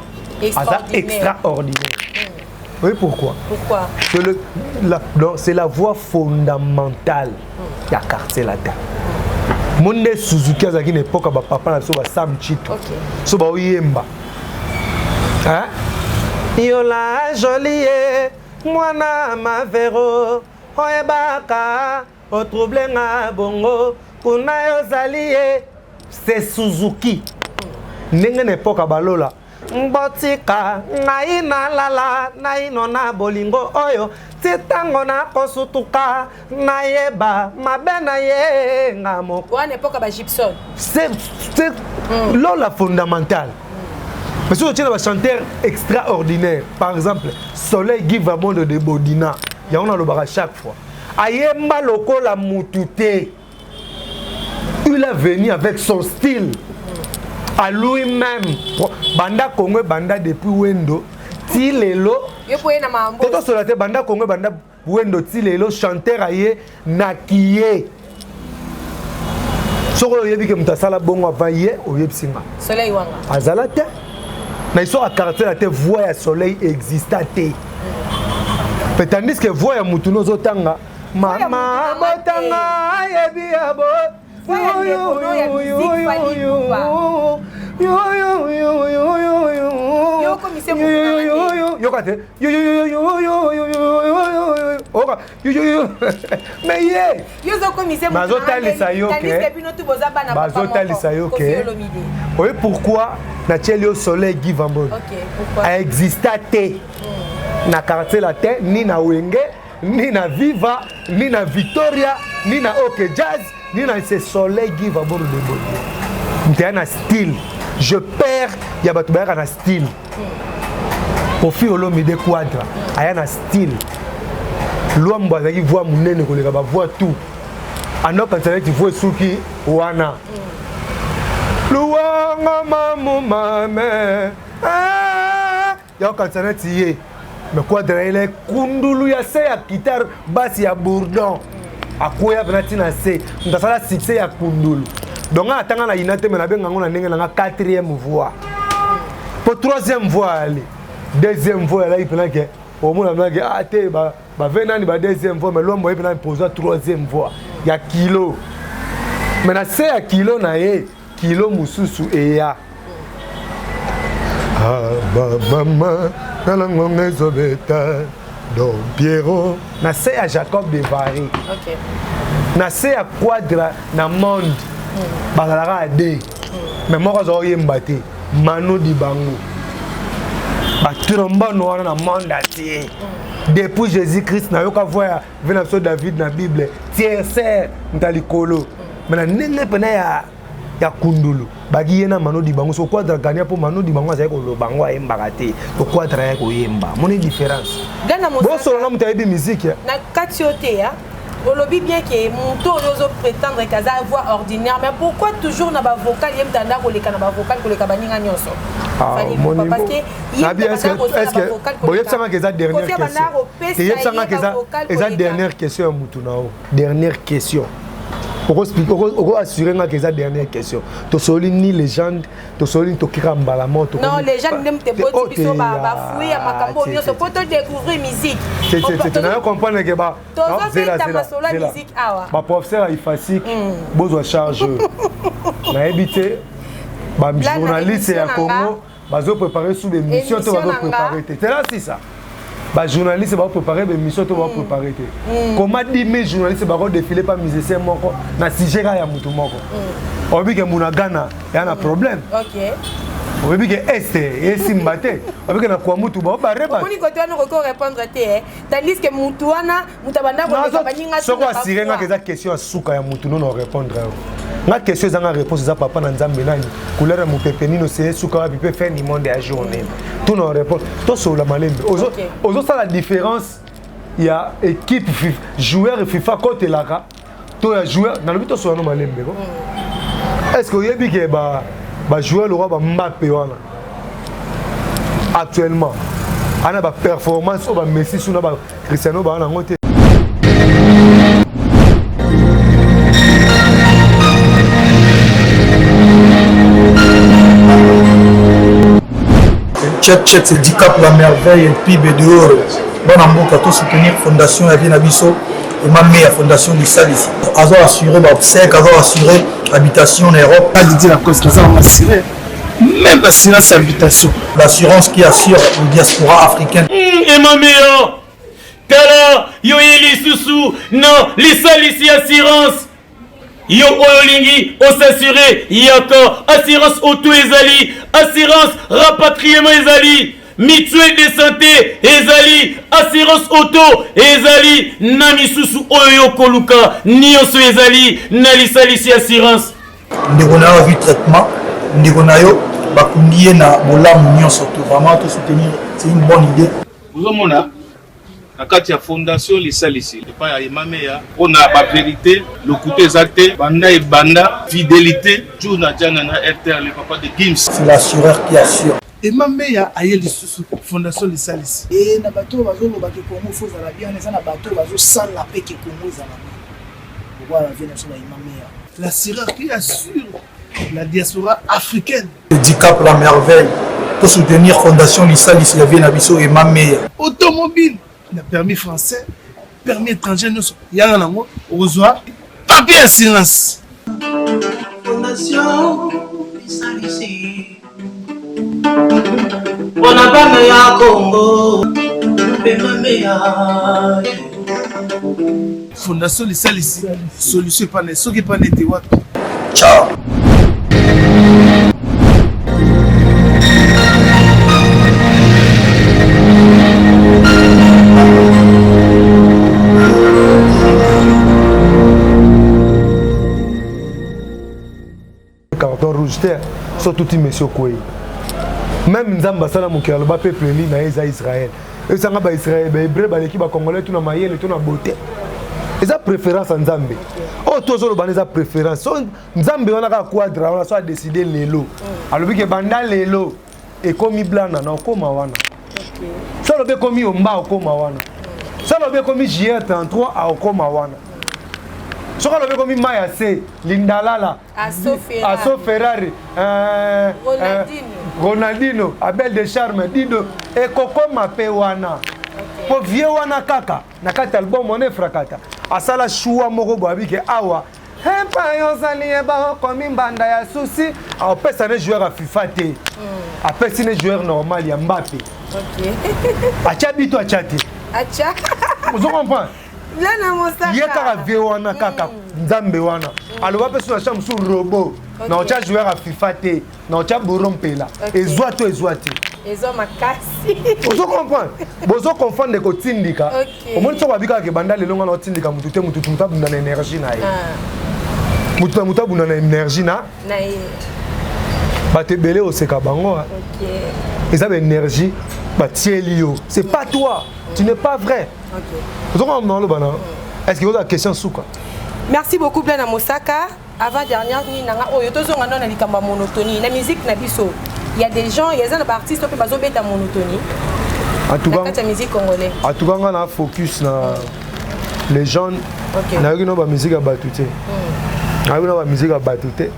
aza extraordinaire. Oui, pourquoi? Pourquoi? C'est le, la, c'est la voix fondamentale ya quartier latin. Monde Suzuki azalaki na époque ya bapapa na biso, basam Chito. So baoyemba yola jolie mwana mavero, oyebaka otrouble nga bongo kuna yozali ye, c'est Suzuki. Ndenge na époque ya balola, botika ngai nalala naino na bolingo oyo ti ntango nakosutuka, nayeba mabe na ye nga moko. Wana époque ba Gibson. C'est Lola fondamental. Mais soki otie na bachanteur extraordinaire, par exemple Soleil Give Amondo de Bodina, yango nalobaka chaque fois, ayemba lokola mutu te. Il est venu avec son style à lui-même. Banda Congo, banda depuis Wendo ti lelo, yo po ye na mambo. Totosola te, banda Congo, banda. Wendo ti lelo chanteur aye na kiye. Soki oyebi ke moto asala bongo avant ye oyebisi nga. Soleil wanga. Azala te. Na histoire ya quartier na te voix ya soleil exista te. Mais tandis que voix ya mutu nozo tanga mama botanga ayebi ya bo yoka te oka mais ye bazotalisa yo ke bazotalisa yo ke oye pourquoi natieli yo soleil Guy Vambol aexista te na quartier latin ni na wenge ni na viva ni na victoria ni na ok jazz ni na se soleil Guy Vambol de boye moto aya na style je perds ya bato bayaka na style Koffi Olomide Quadra aya na style Luambo azalaki voix monene koleka ba voix tout anokanisa neti voix esuki wana luwanga mamu mame ah, ya okanisa neti ye mais Quadra ele kundulu ya se ya guitare basse ya bourdon akweya mpena ntina se moto asala succès ya kundulu donc nga atanga na ina te me nabenga yango na ndenge na nga quatrième voix mpo troisième voix ali deuxième voix alaki mpena ke omona mpena ke ah te bave nani ba deuxième voix mais lwambo ye mpena imposa troisième voix ya kilo mais na se ya kilo na ye kilo mosusu eya ah, mama tala ngonga ezobeta don piero na se ya jacob de vary okay. na se ya quadra na monde mm. bazalaka ya de mm. mais moko azala oyemba te mano di bango batrombone wana na monde entier mm. depuis jésus christ nayoka voi ya ve na biso david na bible tiercer nta likolo me na ndenge mpena ya ya kundulu baki ye na mano dibango so quadra gagna mpo mano dibango azali koloba yango ayembaka te to quadra ya koyemba moni différence bosolo na moto ayebi musique na kati yo te ya olobi bien ke moto oyo ozo prétendre ke aza voix ordinaire mais pourquoi toujours na bavocal ye moto anda koleka na bavocal koleka baninga nyonso ah, boyebisangaka eza dernière question eyebisangaka eza dernière question ya motu na yo dernière question oko assurer nga ke eza dernière question tosoli ni légende tosoli tokika mbala moko non légende nde moto eboti biso bafruit ya makambo oyo nyonso mpo todécouvrir musique nayo comprendre ke tozobeta masolo ya musique awa baprofesseur ya ifasic bozwa charge oyo nayebi te bajournaliste ya congo bazo préparer sous émission to bazo préparer te tela sisa ba journaliste ba préparer ba émission to ba mm. préparer te mm. comment 10 000 journalistes ba défiler pas musicien moko na sujet ya mutu moko mm. oyebi ke munagana ya na problème okay oyebi ke este esimba te oyebi ke na kwamutu baobare baomoni kote wana okoki korépondre te tandis que mutu wana moto abanda koleka baninga soko asire ngaka eza question ya suka ya mutu nono répondre yo nga question ezanga réponse eza papa na nzambe nani couleur ya mopepe nini oseye suka wapi mpe fin du monde ya journée tuna répondre tosolola malembe ozosala différence ya équipe joueur fifa kotelaka to ya joueur nalobi tosolola no malembe ko est ce que oyebi ke ba bajoueur lokwa bambape wana actuellement ana baperformance oyo bamessi su na bacristiano baa nango te Check check c'est Dicap la merveille et puis Bedehoro. Bana mboka to soutenir fondation ya vie na biso emame ya fondation lisalisi azo assurer ba obsèques azo assurer habitation na Europe. Didier Lacoste aza assuré même assurance habitation. L'assurance qui assure le diaspora africaine. Mmh, emameyo tala yo ye lisusu na lisalisi assurance Yo oyo olingi osasure yaka assurance auto ezali assurance rapatriement ezali mutuelle de santé ezali assurance auto ezali na misusu oyo yo koluka nyonso ezali na lisalisi assurance ndeko na yo azwi traitement ndeko na yo bakundi ye na bolamu nyonso to vraiment to soutenir c'est une bonne idée ozomona na kati ya fondation lisalisi epai ya emameya mpo na baverité lokuta eza te banda ebanda fidelité jour na jana na rtr le papa de gims c'est l'assureur qui assure. Emma Meya aye lisusu fondation lisalisi. Et na bato oyo bazoloba ke Congo faut ezala bien, eza na bato oyo bazosala pe ke Congo ezala bien. Lokola ba vieux na biso ba Emma Meya. L'assureur qui assure la diaspora africaine. Dicap la merveille to soutenir fondation lisalisi ya vieux na biso Emma Meya. Automobile na permis français, permis étranger nyonso yanga nango okozwa papier assurance. Fondation lisalisi mpona bana ya Congo mpe mameya. Fondation lisalisi solution epana soki epana ete wapi? Ciao. Carton rouge te so tuti monsieur okwei meme nzambe asala mokili aloba peuple eli na ye eza israel esanga baisrael bahebreu baleki bacongolais to na mayele to na beauté eza préférence ya nzambe oyo tozoloba na eza préférence so nzambe wana kaka quadra wana so adeside lelo alobi ke banda lelo ekomi blana na okoma wana so alobi ekomi omba okoma wana so alobi ekomi jr 33 aokoma wana soki alobi ekomi mai ya se lindalala aso ferrari euh, euh, ronaldino abel de charme dido ekokoma mpe wana mpo vie wana kaka na kati album wana efrakata asala shuwa moko boye abike awa epai ozali ye baokomi mbanda ya susi apesa ne joueur ya fifa te mm. apesi ne joueur normal ya mbape atya bito atya te ozo comprendre ye kaka vie wana kaka mm. nzambe wana mm. aloba mpe so na chambre mosusu robot na otya joueur ya fifa te na otya boro mpela ezwa to ezwa te ezwa makasi ozo comprendre bozo confondre kotindika omoni soko babikaka ke banda lelo nga na otindika motu te motu motu abunda na énergie na ye ah. motu na motu abunda na énergie na bato ebele oseka bango eza baénergie batieli yo c'est pas toi tu n'es pas vrai ozo comprendre naloba na est ce que oza question suka merci beaucoup blana mosaka avant dernière nini nanga oyo tozonga nano na likambo ya monotonie na musique na biso il y a des gens eza na baartiste mpe bazobeta monotonie na kati ya musique congolais en tout cas nga na focus na les jeunes okay. nayoki no bamusike ya bato te mm. nayoki no bamusike ya bato te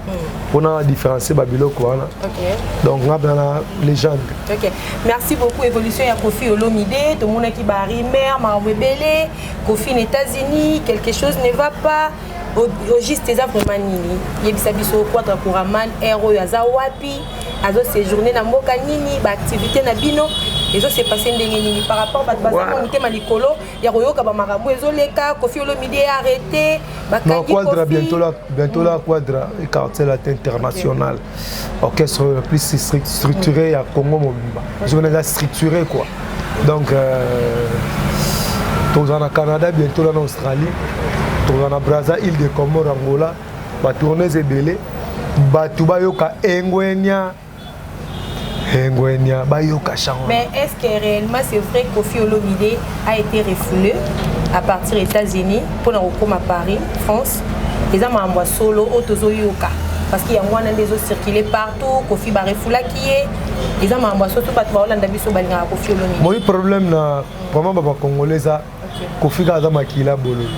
mpona mm. différencier babiloko wana okay. donc nga mpena na légende okay. merci beaucoup évolution ya kofi olomide tomonaki barimer makambo ebele kofi na états-unis quelque chose ne va pas au juste eza vraiment nini yebisa biso quadra couraman aire oyo aza wapi azo séjourner na mboka nini baactivité na bino ezo se passe ndenge nini par rapport bato baza motema likolo ya koyoka bamakambo ezoleka kofi olomide arrêté Non, Quadra, bientôt là, bientôt là, Quadra, quartier latin international. Okay. Orchestre le plus structuré à Congo Mobimba. Ils ont déjà structuré quoi. Donc, euh, toza na Canada, bientôt là en Australie, toza na Brazza, île de Comores, Angola, ba tournées ebele, bato bayoka engwenya engwenya bayoka chango. Mais est-ce que réellement c'est vrai Koffi Olomide a été refoulé à partir des États-Unis pour na kokoma Paris, France? Eza makambo ya solo oyo tozoyoka parce que yango wana nde ezocircule partout Koffi barefoulaki ye eza makambo ya solo bato baolanda biso balingaka Koffi Olomide. Moi problème na vraiment ba congolais eza Koffi kaka aza makila bololo.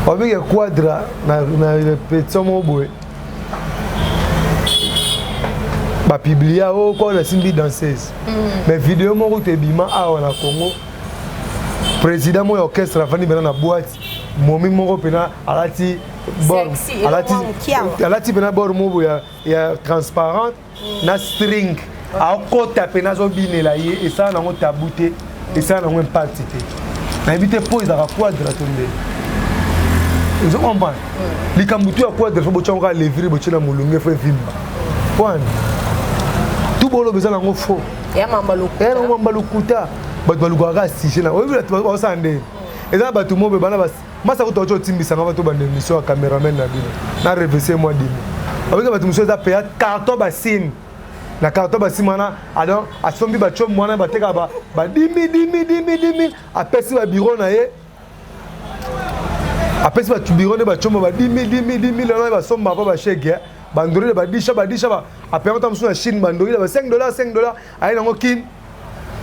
Babike quadra na na répétition moko boye bapiblia o oh, kwa nasimbi danseuse mm. mais video moko te ebima awa na congo président moko ya orchestre afandi mpena na boite momi moko mpena alati alati mpena bor moko ya, ya transparente mm. na string akota mpena azobinela ye esala nango tabu te esala nango impact te nayebi te mpo ezalaka quadra to nde ozo comprendre mm. likambo tu ya quadra fo botyango kaka levure botye na molunge fo evimba poani tu boloba eza nango fo ya mamba lokuta bato balukaka kaka sujet na oyebi baosala ndenge eza bato mobe bana masa kutu auti otimbisa nga bato banda émission ya cameraman na bino na revese mwa dimi babika bato mosusu eza peya carton basime na carton basime wana adon asombi bacombe wana batekaka ba dimi dimi dimi dimi apesi babiro na ye apesi bato biro nde bacombe ba dimi dimi dimi lelo basomba mpo bashege. Bandroid badisha badisha ba apeyango ta mosusu na Chine bandroid ba 5 dollars 5 dollars aye nango kin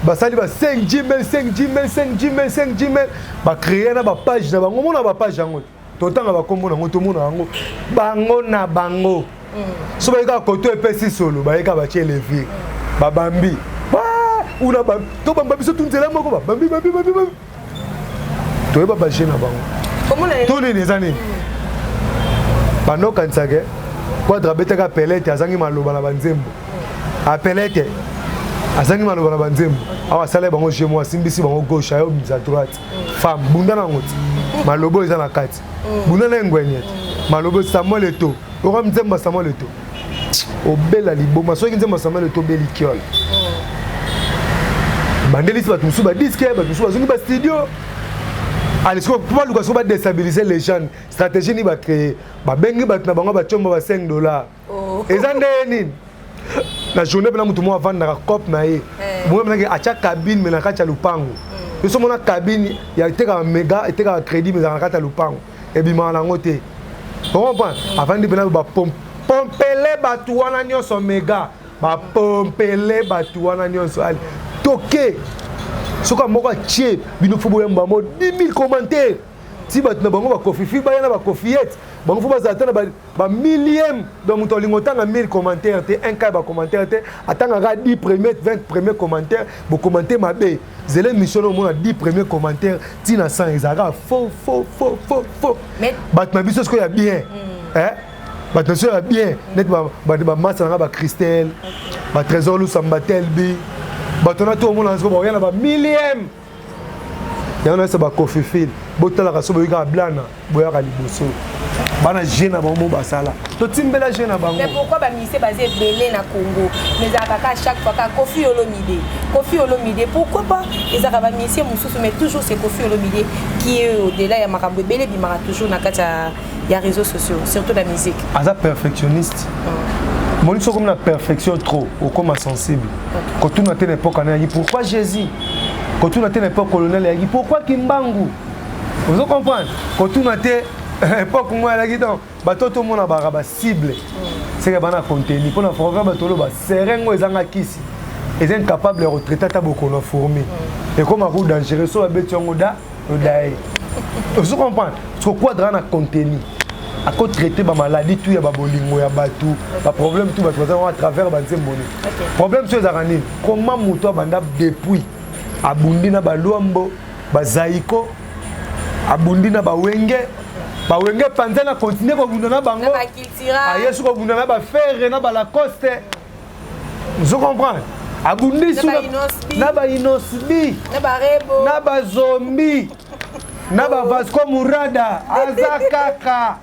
basali ba 5 gmail 5 gmail 5 gmail 5 gmail bacree na bapage na bango omona bapage yango totanga bakombo nango tomona yango bango na bango mm. so bayekaka koto epesi solo bayeka batie levire babambi una tobamba biso tu nzela moko babambi bambi bambi bambi toyeba baje na bango to nini eza nini banda okanisaka quadre abetaka pelete azangi maloba na banzembo apelete azangi maloba na banzembo awa asala bango je mo asimbisi bango gauche ayo bimisa droite femme bunda nango ti maloba eza na kati bunda na engwenye ti maloba samuel eto oka nzembo ya samuel eto obela liboma soki nzembo ya samuel eto obeli kiole bandelisi bato mosusu badiske bato mosusu bazongi bastudio ale sikoyo mpo baluka sikoyo badestabilise les jeunes stratégie nini bacree babengi bato na bango batiomba ba 5 dollars oh. eza ndeye nini na journée mpena moto moko avandaka cope na ye eh. moyo mpenaki atya cabine me na kati ya lopango mm. yo so omona cabine ya etekaka mega etekaka crédit me ezalaka na kati ya lopango ebimaka nango te ocomprendre mm. avandi mpena bapompele bato wana nyonso mega bapompele bato wana nyonso ale toke soki moko atie bino fo boyamba mo 10 000 commentaire ti bato na bango bakofifi baya na bakofiyete bango fo bazala ata na ba millième donc moto alingi otanga 1000 commentaire te un cas ya bacommentaire te atangaka 10 premier 20 premier commentaire bokommente mabe zela émission na omona 10 premier commentaire ntina 100 ezalaka faux faux faux faux faux bato na biso sikoyo ya bien mm. eh? bato na biso ya bien neti bamasa nanga bacristel batrésor lusamba telbi bato na to omona sikoyo bakoya na ba millième yango nayesa bakofifile botalaka so boyikaka blana boyaka liboso bana je na bango basala totimbela je na bango mais pourquoi bamusicien baza ebele na congo mais ezalaka kaka chaque fois kaka kofi olomide kofi olomide pourquoi pas ezalaka bamusicien mosusu mais toujours c'est kofi olomide qui est au delà ya makambo ebele ebimaka toujours na kati ya réseaux sociaux surtout la musique aza perfectionniste mm. moni soki okomi na perfection trop okoma sensible kotuna te na epoque ana yaki pourquoi jésus kotuna te na epoque colonel yaki pourquoi kimbangu ozo comprendre kotuna te epoque moko alaki donc bato tomona baka bacible seke bana contenu mpo na proverbe bato oloba serengo ezanga kisi eza incapable ya kotraite ata bokono fourmi ekoma ku dangereux so babeti yango da odaye ozo comprendre parce que quadra na contenu akotraite bamaladie tout ya babolingo ya bato baproblème tout bato baza yango à travers banzembo nini problème so ezalaka nini comment moto abanda depuis abundi na balwambo bazaiko abundi na bawenge bawenge panza na continue kobunda na bango aye soki kobunda na bafere na balacoste ozo comprendre abundi na bainosbi na bazombi na bavasco murada aza kaka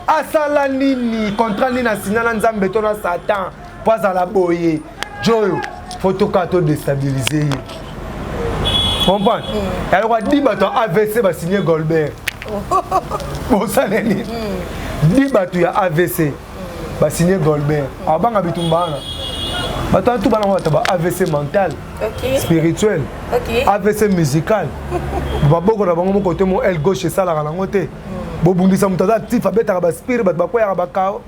asala nini contrat nini asina na nzambe to na satan mpo azala boye joyo fo tokaa to destabilise ye comprendre mm. eloko adi bato ya avc basigne golbert bosala nini mm. di bato ya avc mm. basigne golbert abanga bitumba wana bato wana tu bana bato ba avc mental spirituel avc musical maboko na bango moko te mo aile gauche esalaka nango te bobundisa moto aza actif abetaka baspire bato bakweyaka bakao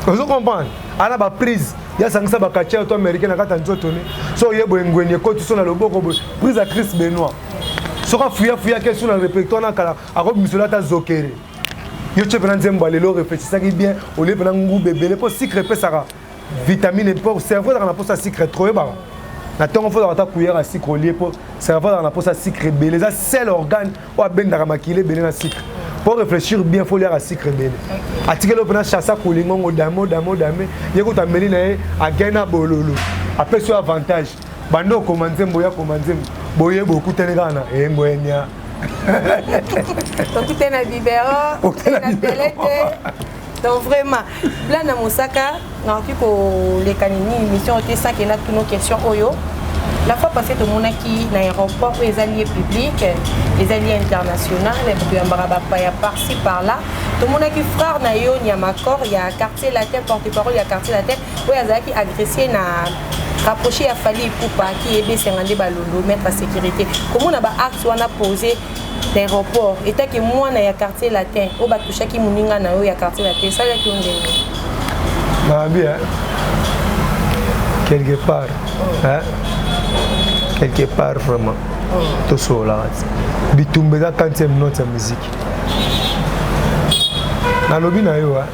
ozo comprendre ana ba prise ya sangisa ba catcheur to américain na kati ya nzoto ne so oye boye ngweni ekoti so na loboko boye prise ya Chris Benoit soki afuyafuya ke so na répertoire na kala akobimisela ata zokere yo tie mpena nzembo ya lelo reflechisaki bien olie mpena nguba ebele mpo sucre epesaka vitamine mpo cerveau ezalaka na mposa sucre trop oyebaka na ntongo fo ozalaka ata cuillère ya sucre olie mpo cerveau azalaka na mposa sucre ebele eza seul organe oyo abendaka makila ebele na sucre mpo réfléchir bien fo oliaka sucre ebele atikeli oyo mpena chassa kolingongo dame dame dame ye kutu ameli na ye agei na bololo apesi yo avantage banda okoma nzembo ya koma nzembo boye bokutani kaka na engwenya okutani na biberon okutani na pelete donc vraiment blana mosaka nakoki koleka nini émission te sans ke natuna question oyo la fois passée tomonaki na aéroport oyo eza lieu public eza lieu international bato yambaka bapaya par-ci par-là tomonaki frère na yo nyamakor ya quartier latin porte parole ya quartier latin oyo azalaki agressé na rapproché ya Fally Ipupa ki ebesenga nde balondo maître ya sécurité komona ba acte wana posé l'aéroport etaki mwana ya quartier latin oyo batushaki moninga na yo ya quartier latin esalaki yo ndenge? Nabi, hein? Quelque part, hein? Quelque part vraiment. Tosololaka ti. Bitumba eza quantième note ya musique. Nalobi na yo, hein?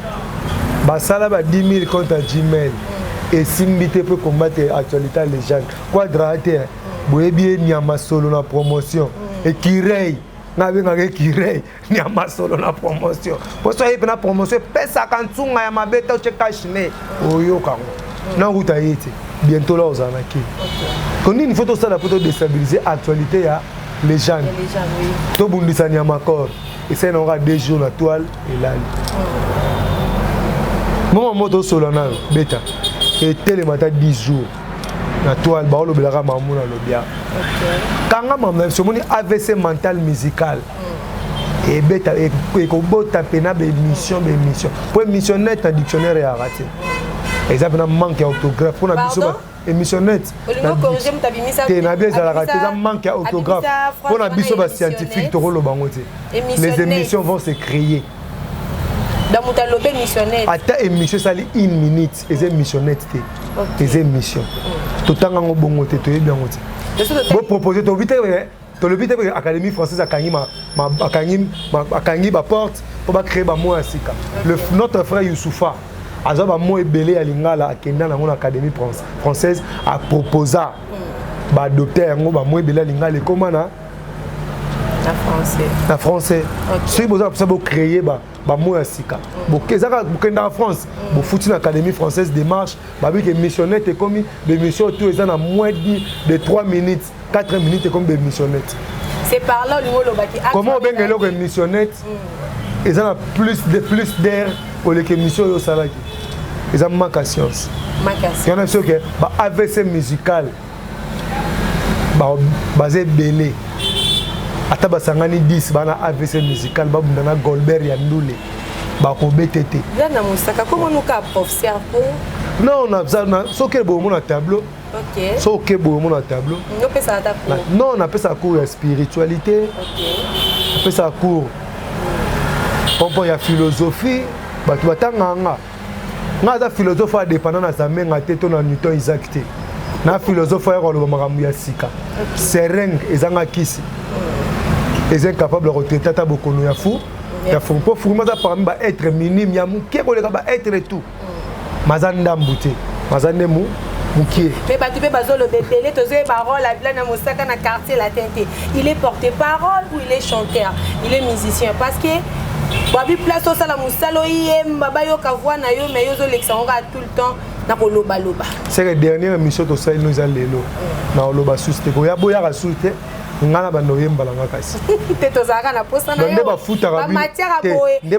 Basala ba 10 000 compte ya Gmail. Esimbi te mpo combattre actualité ya légende. Quadra te, hein? Boyebi ye nyama solo na promotion. Écureuil. Nga abengaka écureuil. Nyama solo na promotion. Poso ye na promotion epesaka ntunga ya mabe te otie cash ne oyoka yango. Nakuta ye te. Bientôt là ozala na kini. Ko nini faut tosala po to déstabiliser actualité ya légende. Tobundisa nyama corps. Esali nango kaka 2 jours na toile elali. Mama moto osola nayo beta etelema ata 10 jours na toile baolobelaka mamu na lobia. Kanga mamu na biso omoni AVC mental musical. Ebeta ekobota mpena baémission baémission po émission net na dictionnaire eyaka te. Eza mpena manque ya orthographe mpona biso émission net te na bi ezalaka te, eza manque ya orthographe mpona biso bascientifique tokoloba yango te. Les émissions vont se créer. Donc moto alobi émission net. Ata émission esali une minute eza émission net te, eza émission totanga yango bongo te, toyebi yango te. Bopropose tobi te, tolobi te Académie française akangi akangi akangi baporte mpo bacréer bamo ya sika. Notre frère Youssoufa azwa bamo ebele ya lingala, akenda nango na Académie française, aproposa baadopte yango, bamo ebele ya lingala ekóma na na français. Soki boza mposa bocréer bamo ya sika, ezaka bokendaka France, bofuti na Académie française démarche, babiki émissionnette ekomi bémission tout eza na moins de 3 minutes, 4 minutes ekomi bémissionnette. C'est par là olingo olobaki. Comment obenga eloko émissionnette eza na plus de plus d'air koleka émission oyo osalaki? Eza manque ya science. Yana biso ke ba AVC musical baza ebele, ata basangani 10 bana AVC musical babunda na Golbert ya ndule, bakobete te. Na mosaka komonuka professeur po Non, soki boye omona tableau, soki oke boye omona tableau. Non, napesaka cours ya spiritualité, napesaka cours pompo ya philosophie. Bato batangaka nga, nga aza philosophe adépendant na Zamenga te to na Newton Isaac te. Na philosophe oyo koloba makambo ya sika. Seringue ezanga kisi, eza incapable ya kotraiter ata bokono ya fu ya fourmi, mpo fourmi aza parmi baêtre minime ya moke koleka baêtre tout. Maza ndambu te, maza nde mu mokie. Mais bato mpe bazoloba ebele, tozoyeba rôle ya Blana Mosaka na Quartier Latin te. Il est porte parole ou il est chanteur, il est musicien? Parce que babi place osala mosala, oyemba, bayoka voix na yo, mais yo ozolekisa yango kaka tout le temps na kolobaloba. C'est que dernière émission tosali no eza lelo na oloba susu te, koya boyaka susu te. Nga na bando oyembala nga kasi. Te, tozalaka na posa na yo nde bafutaka bino te, nde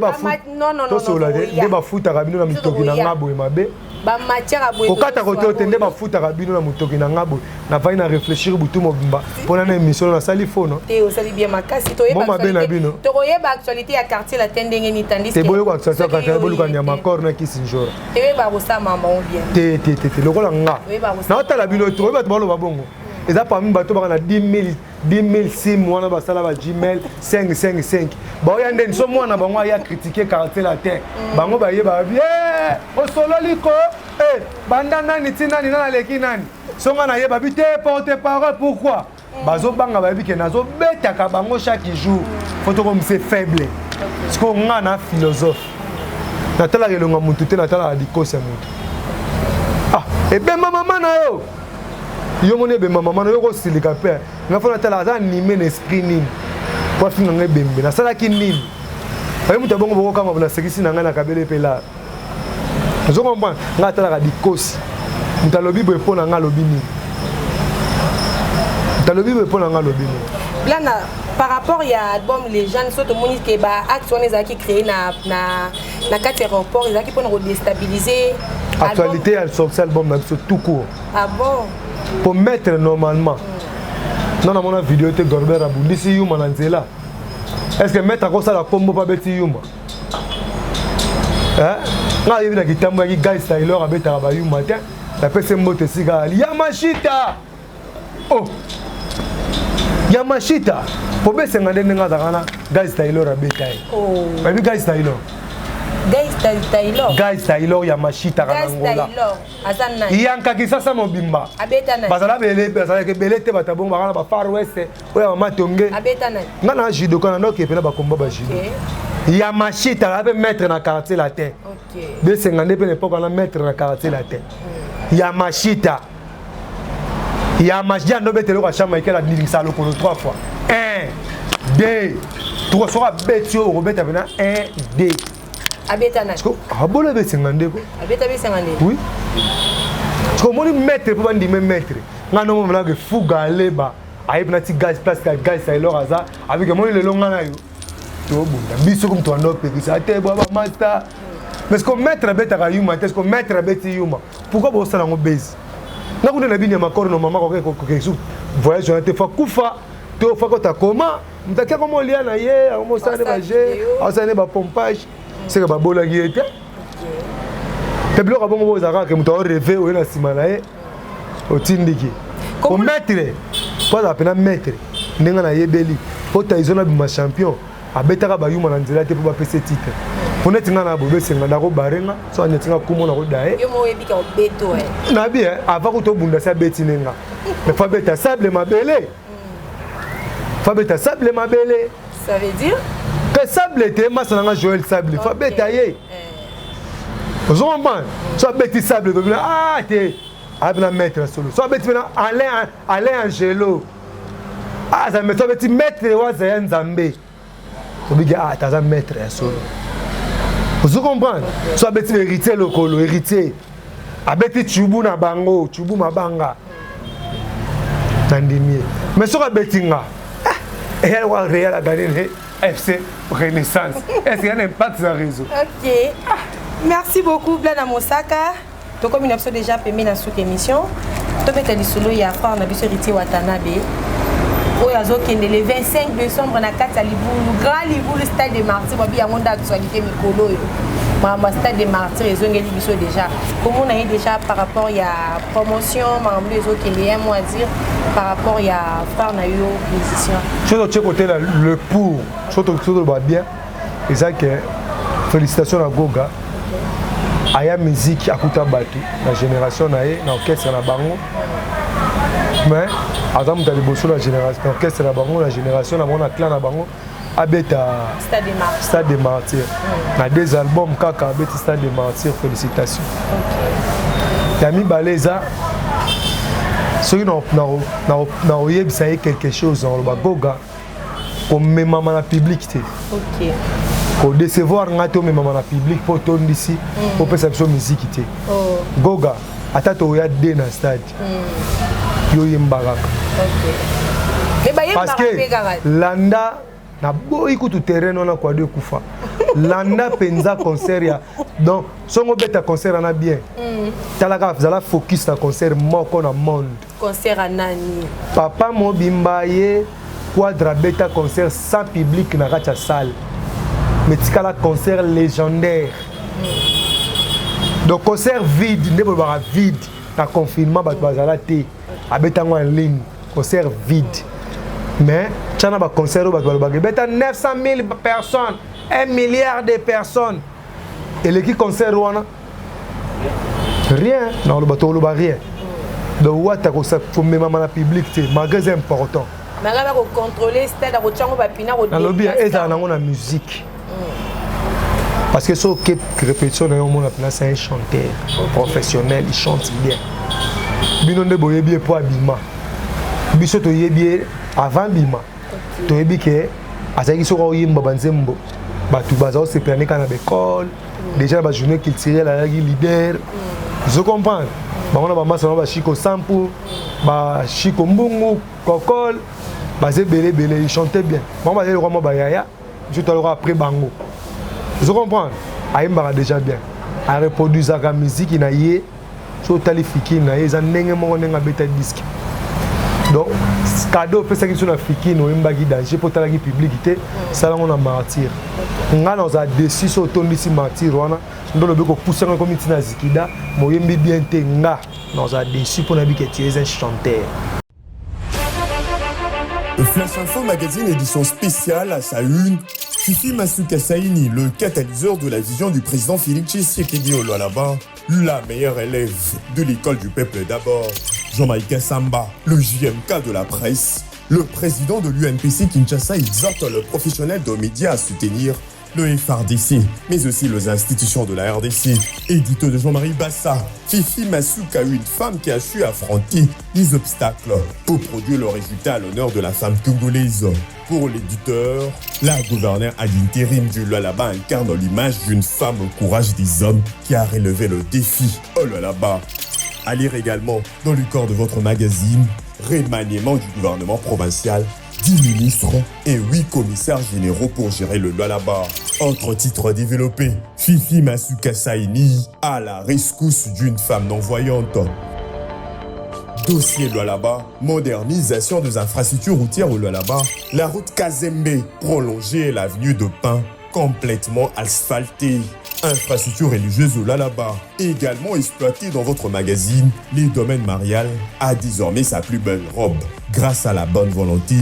tosola te, nde bafutaka bino na mitoki na nga boye mabe. Bamatière boye. Kokata kote te, nde bafutaka bino na motoki na nga boye. Navandi na réfléchir butu mobimba mpona na émission nasali fono. Te, osali bien makasi. Mo mabe na bino. Tokoyeba actualité ya Quartier Latin ndenge nini, tandis te boyoka actualité ya quartier, boluka nyama corps na kisi njora. Toyeba kosala bango bien. Te te te te, lokola nga naotala bino to oyo bato baloba bongo, eza parmi bato baka na 10 000 10 000 sim wana basala ba Gmail 5 5 5, baoya ndeni so mwana bango aya critiquer Quartier Latin, bango bayeba babi osololi ko banda nani ti nani nani aleki nani. So nga nayeba bi te porte parole. Pourquoi bazobanga? Bayebi ke nazobetaka bango chaque jour, faut tokomise faible. Sikoyo nga na philosophe, natalaka elonga motu te, natalaka likosi ya motu. Ah, ebemba mama na yo, yo moni ebemba mama na yo kosilika mpe nga fo natala aza anime na esprit nini po afinga nga ebembe, nasalaki nini? Aye moto abongo bokokama nasekisi na ngai na kabele mpe lar ozo comprendre. Ngai atalaka dikosi, moto alobi boye mpo na ngai alobi nini, moto alobi boye mpo na ngai alobi nini. Blana, par rapport ya album Légende, so tomoni ke baacte wana ezalaki créé na kati ya aéroport, ezalaki mpona kodéstabiliser actualité ya sorti album na biso tout court. Ah bon? Po mettre normalement non, namona video te, Gorbert abundisi yuma na nzela. Est ce que maître akosala kombo mpo abeti yuma? Nga ayebi na kitambo yaki Guy Taylor abetaka bayuma te. Napesi mbote esika ali Yamashita. Oh, Yamashita po besenga nde ndenge azalaka na Guy Taylor abeta ye. Bayebi Guy Taylor. Guys Taylor. Guys Taylor ya Mashita na Angola. Yanka Kisasa mobimba. Bazala bele bazalaka ebele te bato bongo bakala ba Far West oyo mama Tonge. Nga na judoka na ndoki epela bakomba ba judo. Ya Mashita aza mpe maître na quartier latin. Besenga nde mpe na epoque wana maître na quartier latin. Ya Mashita. Ya Mashita ndo betele kwa chama ikela nilingisa lokolo 3 fois. 1 2 3 soki abeti oyo okobeta mpena 1 2 abeta nani abola besenga ndeko abeta besenga ndeko oui siko omoni maître mpo bandime maître ngai ndongo melaka fuga aleba ayebi nati gaz place ka gaz taylor aza abiki omoni lelo ngai na yo tobunda biso komi tobanda opekisa te bwa bamasta mais siko maître abetaka yuma te siko maître abeti yuma pourquoi bosala yango base nga kuna na bini ya makoro no mama koke voyage wana te fa kufa to fa kota koma moto ake akoma olia na ye akoma osala ne baje asala ne bapompage seke babolaki ye te te biloko ya bongo bozala kaka ke moto aoreve oye na nsima na ye otindiki komaître mpo azala mpena maître ndenge nayebeli mpo taizo na bima champion abetaka bayuma na nzela te mpo bapesa titre mpo neti ngai na bobesenga nakobare nga so aneti nga kumo nakoda ye nabi avant kuta obunda si abeti ne nga mais fo abeta sable mabele fabeta sable mabele ça veut dire que sable te masa nanga joël sable okay. fabeta ye eh. ozo comprendre so abeti sable tobina ah te abina maître solo so abeti pena alain alain angelo ah aza maître so abeti maître waza ya nzambe obiki ah taza maître ya solo ozo comprendre so abeti héritier lokolo héritier abeti chubu na bango chubu mabanga nandimi ye mais soki abeti nga ah, eya lokola real agane ne fc renaissance est ce ya na impact na réseau ok ah. merci beaucoup blana mosaka tokomi na biso déjà pembe na suka émission tobeta lisolo ya frère na biso héritier watanabe oyo azokende le 25 décembre na kati ya libulu grand libulu stade de martyr babi yango nde actualité mikolo oyo makambo ya stade de martyr ezongeli biso déjà komona ye déjà par rapport ya promotion makambo nde ezokende un mot à dire par rapport ya frère na yo musicien soki totie kotela le pour soki toloba bien eza ke félicitation na goga aya musique akuta bato na génération na ye na orchestre na bango mais aza moto ya liboso na génération na orchestre na bango na génération na bango na clan na bango abeta stade de martyr mm. na deux albums kaka abeti stade de martyr félicitation okay. ya mibale eza soki nakoyebisa ye quelque chose nakoloba goga komemama na public te okay. kodecevoir ngai te omemama na public mpo otondisi mm. opesa biso miziki te oh. goga ata toya de na stade mm. yo yemba kaka okay. parce que landa naboyi kutu terrain wana kwado ekufa landa mpenza concert ya donc songo obeta concert wana bien mm. talaka zala focus na concert moko na monde Concert à nani? Papa mobimba ye Quadra beta concert sans public na kati ya salle. Mais tikala concert légendaire. Mm. Donc concert vide nde bolobaka vide na confinement bato bazala te. Abeta yango en ligne concert vide. Mais tya na ba concert oyo bato balobaka ebeta 900 000 personnes, 1 milliard de personnes. Eleki concert wana rien nakoloba tokoloba rien donc wata komemama na public te malgré eza important nalobi ezala nango na musique mm. parce que soki oke répétition na yo omona mpena c'est un chanteur professionnel il chante bien bino nde boyebi ye mpo abima biso toyebi ye avant bima toyebi ke azalaki soki aoyemba banzembo bato baza kosepela ne kaka na baekole déjà na bajournée culturelle azalaki leader ozo comprendre bango na bamasa na bachiko sampu bachiko mbungu kokol baza ebele ebele il chantait bien bango bazali lokwa mwa bayaya biso taloka après bango ozo comprendre ayembaka déjà bien areproduisaka miziki na ye soki otali fikine na ye eza ndenge moko ndenge abeta diske donc cadeau opesaki biso na fikine oyembaki danger mpo otalaki publiki te sala yango na martyr ngai nazala dessus so otondisi martyr wana nde olobi kopusa ngai komi ntina zikida moyembi bien te nga nazala dessus mpo nayebi ke tu es un chanteur. Flash Info Magazine édition spéciale à sa une. Fifi Masuka Saini, le catalyseur de la vision du président Félix Tshisekedi au Lualaba, la meilleure élève de l'école du peuple d'abord. Jean-Mike Samba, le JMK de la presse, le président de l'UNPC Kinshasa exhorte le professionnel de médias à soutenir le FRDC, mais aussi les institutions de la RDC. Édito de Jean-Marie Bassa, Fifi Masuka, une femme qui a su affronter les obstacles pour produire le résultat à l'honneur de la femme congolaise. Pour l'éditeur, la gouverneure ad intérim du Lualaba incarne l'image d'une femme au courage des hommes qui a relevé le défi au Lualaba. À lire également dans le corps de votre magazine, remaniement du gouvernement provincial 10 ministres et 8 commissaires généraux pour gérer le Lualaba. Autre titre développé, Fifi Masuka Saini à la rescousse d'une femme non-voyante. Dossier Lualaba, modernisation des infrastructures routières au Lualaba, la route Kazembe, prolongée l'avenue de Pin, complètement asphaltée. Infrastructure religieuse au Lualaba, également exploitée dans votre magazine, les domaines marial a désormais sa plus belle robe, grâce à la bonne volonté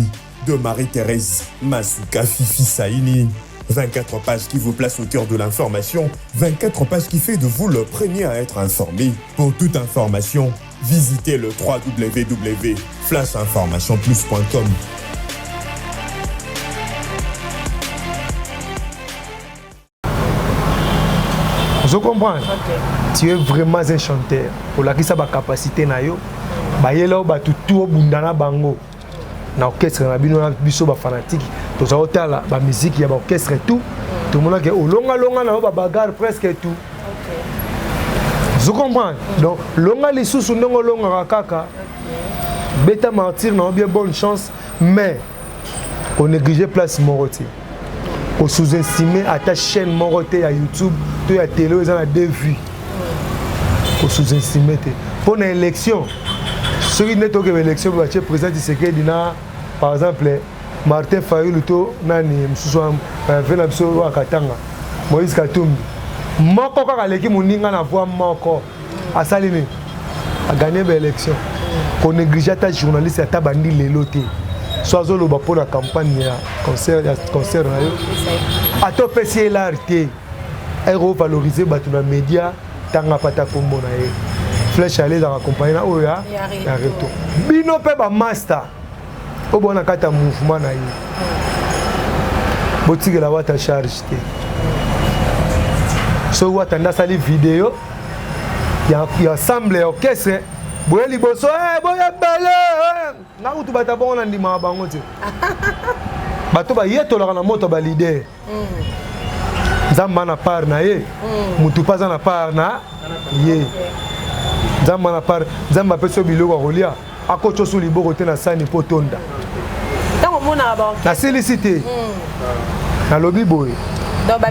de Marie-Thérèse Masuka Fifi Saini. 24 pages qui vous placent au cœur de l'information, 24 pages qui fait de vous le premier à être informé. Pour toute information, visitez le www.flashinformationplus.com. ozo comprendre okay. tu es vraiment un chanteur olakisa bacapacité na yo bayela yo bato tu obunda na bango na orchestre na bino na biso bafanatike toza kotala bamiziki ya baorchestre tout tomonaki olongalonga na yo babagare presque tout ozo comprendre donc longa lisusu ndenge olongaka kaka beta martyr na yo bien bonne chance mais konéglige place moko te kosous-estime ata chaîne moko te ya youtube to ya tele oyo eza na deux vues kosous-estime te mpo na élection soki nde tokeba élection mpe batie président tshisekedi na par exemple martin fayulu to nani mosusu ve na biso oyo akatanga moïse katumbi moko kaka aleki moninga na voi moko asali nini aganye baélection konéglige ata journaliste ata bandi lelo te so azoloba mpo na campagne ya concert ya concert na yo ata opesi ye lare te ere ovalorize bato na média tanga pata nkombo na ye flèche ale ezalaka accompagne na oyo ya reto bino mpe bamaster oyo bona na kati ya mouvement na ye botikela wata charge te soki wata nde asali video ya, ya ensemble ya orchestre boye liboso hey, eh, boye ebele eh. nga kutu bato bongo na ndimaka bango te bato bayetolaka na moto ya balider mm. nzambe ana part na ye mm. motu mpe aza na part na ye nzambe ana part nzambe apesi yo biloko ya kolia akotya osu liboko te na sani mpo otonda nasilisi te mm. nalobi boye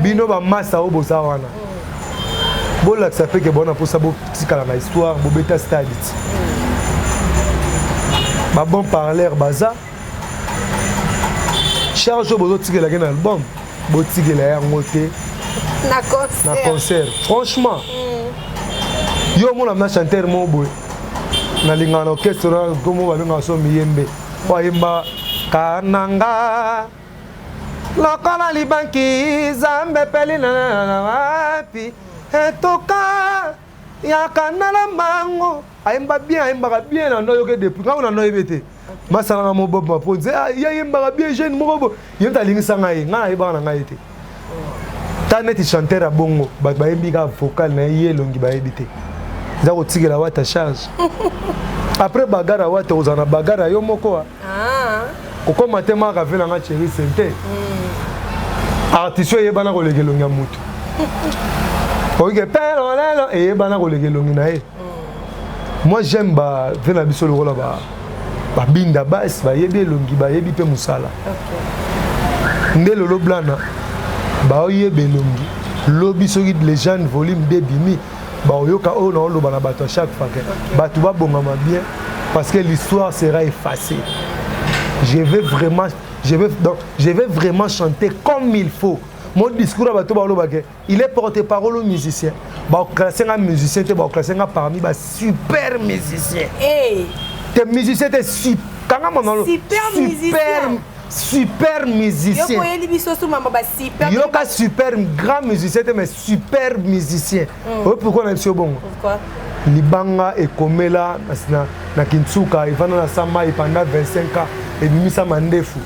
bino bamasa oyo boza wana mm. bolakisa mpe ke bona mposa botikala na histoire bobeta stade ti mm. babon parleur baza charge oyo bozotikelaki na album botikela yango te na concert franchement mm. yo omona na chanteur moko boye nalingaka na orchestre na komo babengaka so miyembe oyo ayemba kananga lokola libanki zambe peli na wapi etoka yaka nala mango ayemba bien ayembaka bien na ndo yoke depuis ngai na ndo yebi te masalanga mo bob maponze ah, ye ayembaka bien jeune moko bo ye moto alingisa ngai ngai nayebaka na ngai te ta neti chanteur ya bongo bato bayembi kaka vocal na ye ye elongi bayebi te eza kotikela wata charge après bagara wata kozala na bagara yo moko ah. ah. kokoma te maka ve nanga cheri sente hmm. artiste oyo eyebana koleka elongi ya motu oyike pelo lelo eyebana koleka elongi na ye hmm. moi j'aime ba ve na biso lokola ba babinda basi bayebi elongi bayebi mpe mosala nde lolo blana baoyeba elongi lobi soki legende volume 2 bimi baoyoka oyo naoloba na bato à chaque fois ke bato babongama bien parce que l'histoire sera effacée je vais vraiment je vais donc je vais vraiment chanter comme il faut mon discours ya bato baoloba ke il est porte-parole au musicien baoclasse nga musicien te baoclasse nga parmi ba super musicien hey. te musicien te. Kanga mama super musicien. Super musicien. Yo koyeli biso su mama ba super. Yoka super grand musicien te mais super musicien. Mm. Oyo pourquoi na biso bongo? Pourquoi? Libanga ekomela na, na Kinsuka evanda na sa mai pendant 25 ans ebimisa mandefu.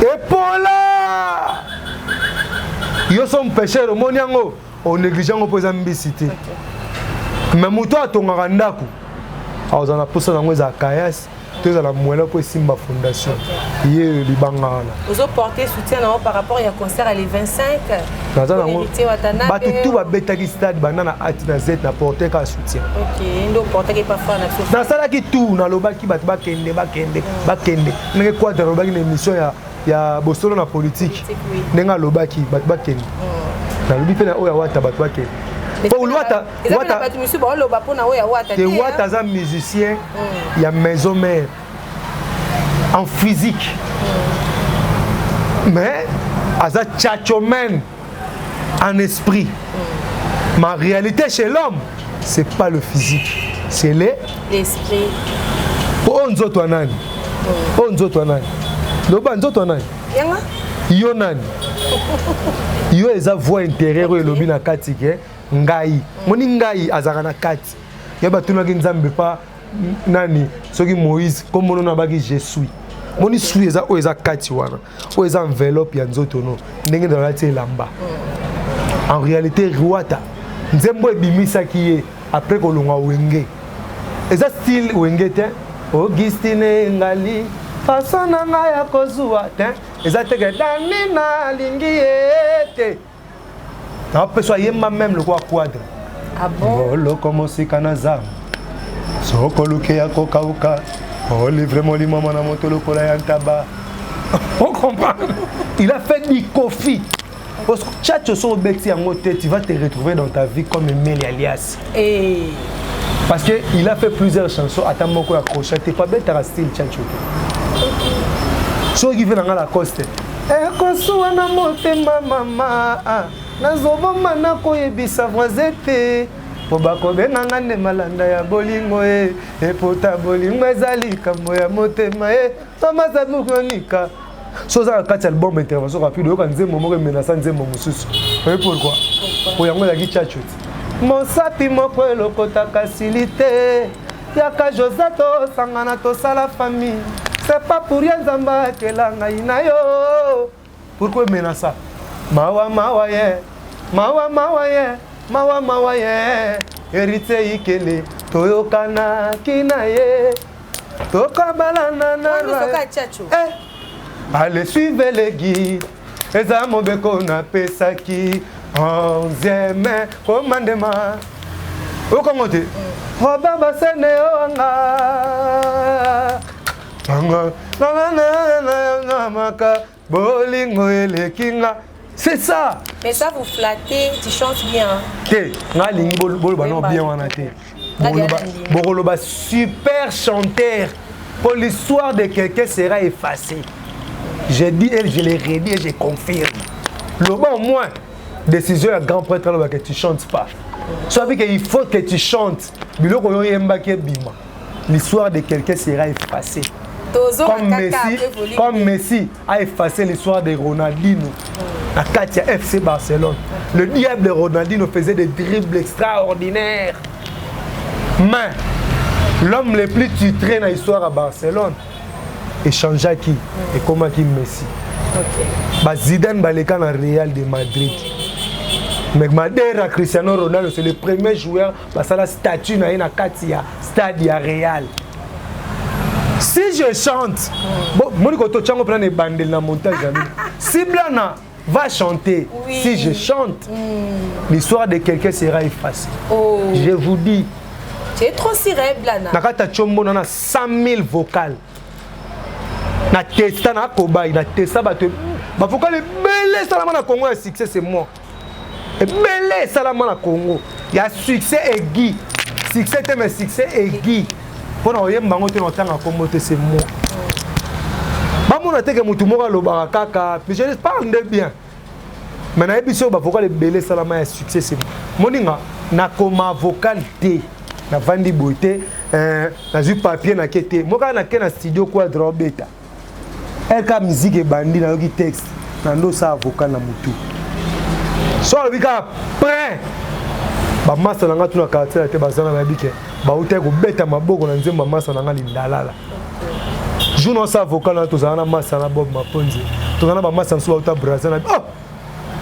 Epola! Yo so mpêcheur omoni yango onéglige yango mpo eza mbisi te. Mais moto atongaka ndako akozala na mposa nango ezala kayasi to ezala mwela mpo esimba fondation ye libanga wana ozoporte soutien nango par rapport ya concert ya le 25 naza nango bato tu babetaki stade banda na ati na z na porte kaka soutien nasalaki tout nalobaki bato bakende bakende mm. bakende ndenge quadre alobaki na émission ya, ya bosolo na politike ndenge alobaki bato bakende mm. nalobi mpe na oyo awata bato bakende te wata aza musicien mm. ya maison mère en physique mm. mais aza chachomen en esprit mm. ma réalité chez l'homme c'est pas le physique c'est l'esprit oyo nzoto ya nani oyo nzoto ya nani loba nzoto ya nani yo nani yo eza voix intérieure oyo elobi na kati ke ngai moni ngai azalaka na kati ye batunaki nzambe pa nani soki moïse nkombo nono abaki je suis moni sui eza oyo eza kati wana oyo eza enveloppe ya nzoto no ndenge nalati elamba en réalité riwata nzembo ebimisaki ye après kolongwa wenge eza style wenge te augustine ngali façon na ngai ya kozuwa te eza teke dani nalingi ye te napesa ayemba meme lokola quadre ah bon? oloko mosika na zamba sokoluke ya kokauka olivre molimo mwana moto lokola ya ntaba on comprend il a fait du kofi parce que tchatcho soki obeti yango te tu vas te retrouver dans ta vie comme emeli alias hey. Eh. parce que il a fait plusieurs chansons ata moko ya crochet te po abetaka style tchatcho te soki ve na nga lacoste ekosuwa na motema mama nazobomba nakoyebisa voisin te mpo bakobenga nga nde malanda ya bolingo e epota bolingo eza likambo ya motema e mama zabukonika so oza na kati ya album intervention rapide oyoka nzembo moko emenasa nzembo mosusu oye pourquoi po yango ezalaki chacho ti mosapi moko elokotaka sili te yaka jose tosangana tosala famille c'est pas pour rien nzambe akela ngai na yo pourquoi emenasa mawa mawa ye mawa mawa ye mawa mawa ye héritier ikele toyokanaki na ye tokabalana na eh, allez suivez les guides eza mobeko napesaki onzième commandement okongo te robert basene owanga maka bolingo eleki nga c'est ça mais ça vous flattez tu chantes bien te nga alingi boloba no bien wana te bokoloba super chanteur pour l'histoire de quelqu'un sera effacée je dis et je le redis et je confirme loba au moins décision ya grand prêtre aloba que tu chantes pas soit que il faut que tu chantes biloko oyo oyembaki ebima l'histoire de quelqu'un sera effacée comme Messi, comme Messi a effacé l'histoire de Ronaldinho na kati ya FC Barcelone. Le diable de Ronaldinho faisait des dribbles extraordinaires. Mais l'homme le plus titré dans l'histoire à Barcelone échangeaki mm. ekomaki Messi. Okay. Ba Zidane baleka na Real de Madrid. Mais Madera Cristiano Ronaldo c'est le premier joueur basala statue na ye na kati ya stade ya Real. Si je chante, mm. bon, moni koto tyango mpena na ebandeli na montage ya nini. Si Blana va chanter, oui. si je chante, mm. l'histoire de quelqu'un sera effacée. Oh. Je vous dis. Tu es trop siré, Blana. Na kati ya tshombo na 100 000 vocales. Na testa na kobai, na testa bato ba vocal ebele esalama na Congo ya succès c'est moi. Ebele esalama na Congo ya succès aigu. Succès te mais succès aigu. Mpo na koyemba yango te na kotanga kombo te c'est moi. Bamona te ke motu moko alobaka kaka, mais je parle nde bien. Mais nayebi soki ba vocal ebele esalama ya succès c'est moi. Moninga nakoma vocal te. Navandi boye te, eh, nazwi papier nake te. Moi kaka nake na studio quadra obeta. Eka musique ebandi nayoki texte na ndo osala vocal na mutu. So alobi kaka prêt. Bamasta na nga tuna quartier na te baza na bayebi ke bautaki kobeta maboko na nzembo ya masta na nga lindalala. Jour na osala vocal na tozala na masta na Bob Maponzi. Tozala na bamasta mosusu bauta Brazza na oh!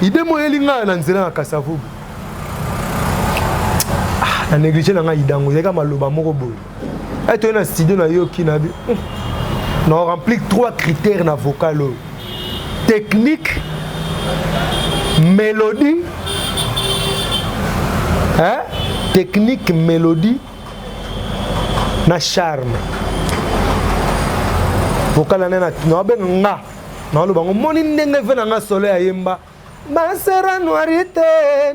Idée moko eyeli ngai na nzela na Kasavubu. Ah, na néglige na ngai idango ezalaki maloba moko boye. Eh, toye na studio nayoki na bi hmm, na remplir trois critères na vocal oyo. Technique, mélodie, hein? Technique, mélodie na charme. Vocal na na nabenga nga naoloba ngo moni ndenge ve na nga solo ya yemba basera noirite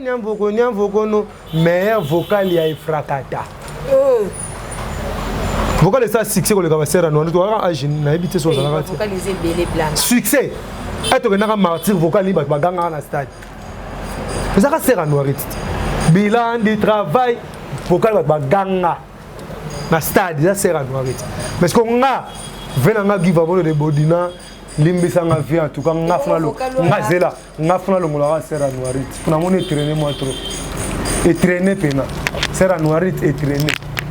niamvuku niamvukunu meilleur vocal ya efrakata oh. vocal esa succès koleka basera noir tokaka age nayebi te so ozalaka te succès e tokendaka martyr vocal nini bato bagangaka na stade ezaka sera noirite te bilan du travail vocal bato baganga na stade eza sera noirite mais ko nga ve na nga giva bono de bodina limbisa nga vie en tout cas nga funa nga zela nga funa longolaka sera noirite funa moni etraine moi trop etraine pena sera noirite etraine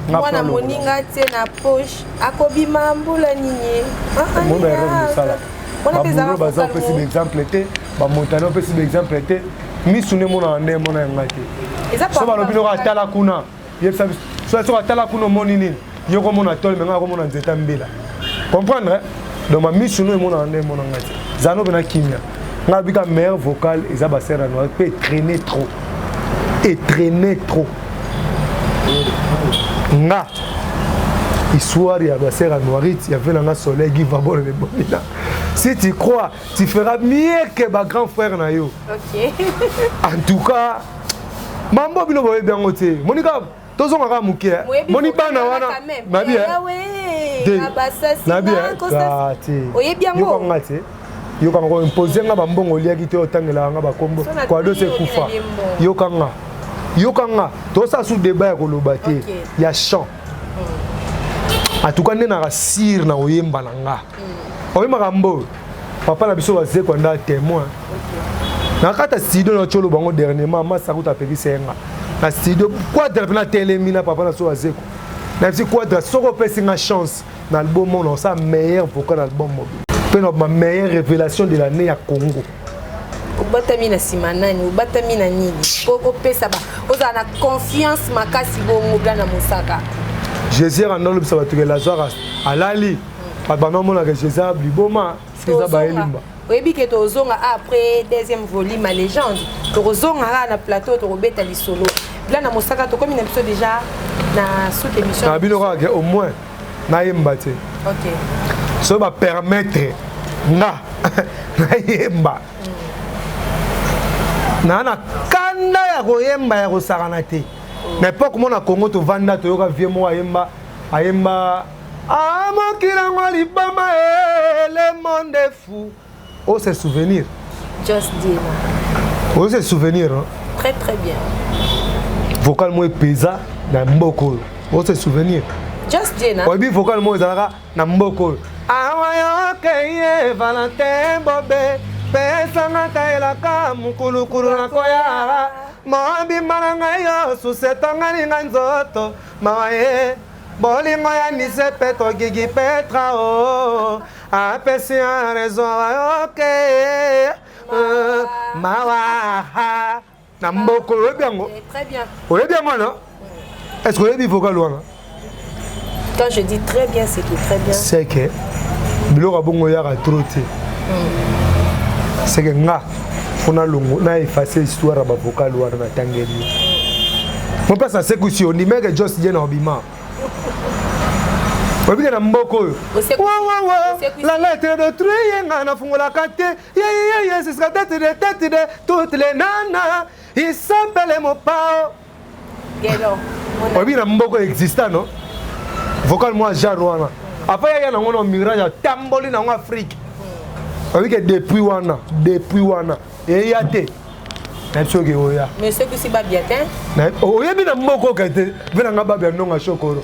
mwana moninga tie na poche akobima mbula nini ah, ah, mona erreur mosala baburo baza opesi baexemple te bamontane opesi baexemple te misu nde emonaka nde emona yanga te so balobi noko atala kuna yebisa biso soki soki atala kuna omoni nini yo komona tole me ngai akomona nzete ya mbila comprendre eh? donc bamisu no emonaka nde emona ngai te zano mpe na kimia ngai abika meilleur vocal eza basere ya noir mpe etraine trop etraine trop nga histoire ya basere ya noirite ya ve na nga soleil givabolo lebomina si tu crois tu feras mieux que ba grand frère na yo okay. en tout cas mambo bino boyebi yango te monika tozonga kaka moke eh. moni bana wana nabi eh. nabi eh. yokanga te yokanga ko impose nga bambongo oliaki te otangelaka nga bakombo kwados ekufa yokanga yokanga tosala su débat ya koloba te ya chant hmm. en tout cas nde naka sire na koyemba na nga hmm. oyembaka mbo papa na biso bazekwa nda témoin na kati ya studio na colo bango dernièrement masa kuta apekisa ye nga na studio quadra mpe natelemi na papa na so azeko na bisi quadra soki opesi nga chance na album oyo naosala meilleur vocal na album mobile mpe na ma meilleure révélation de l'année ya congo obatami na nsima nani obatami na nini mpo opesa ozala na confiance makasi bongo bla na mosaka jésus akanda olobisa bato ke lazare alali bato banaomonaka jésus liboma soki eza bayelimba oyebi ke tozonga après deuxième volume ya légende tokozonga kaka na plateau tokobeta lisolo bila na mosaka tokomi na biso déjà na suki émission na bino kaka ke au moins nayemba te okay. soki bapermettre nga nayemba naa na kanda ya koyemba ya kosakana te na epoque mona congo tovanda toyoka vie moko ayemba ayemba Ah, mokili yango libama eh, le monde est fou. Oh, c'est souvenir. Just Dina. Oh, c'est souvenir. Hein? Très très bien. Vocal moi pesa na mboko oyo. Oh, c'est souvenir. Just Dina. Oyebi vocal moi ezalaka na mboko oyo. Awa yoke ye Valentin Bobe pesanga tayelaka mukulukulu nakoya mobimba na ngai yo susetongani ngai nzoto mawa ye bolingo ya nise petro gigi petra o oh, apesi ya raison ok euh, mawa na mboko oyebi yango oyebi yango wana est ce que oyebi vocal wana Quand je dis très bien, c'est que très bien. C'est que biloko ya bongo eyaka trop te. Mm. C'est que nga faut na longo na effacer histoire ya ba vocal wana natangeli. Mon père ça sekusi ondimeke Jos ye na obima. Oyebi na mboka oyo. La lettre d'autrui ye nga nafungolaka te. Ye ye ye ce sera tête de tête de toutes les nanas. Il s'appelle Mopao. Oyebi na mboka exista no? Vocal moi genre wana. Après ya nango na mirage atamboli nango Afrique. Oyebi ke depuis wana, depuis wana eya te. Nayebi soki oya. Mais soki si babia te. Oyebi na mboka oka te ve na nga babia ndonga shokoro.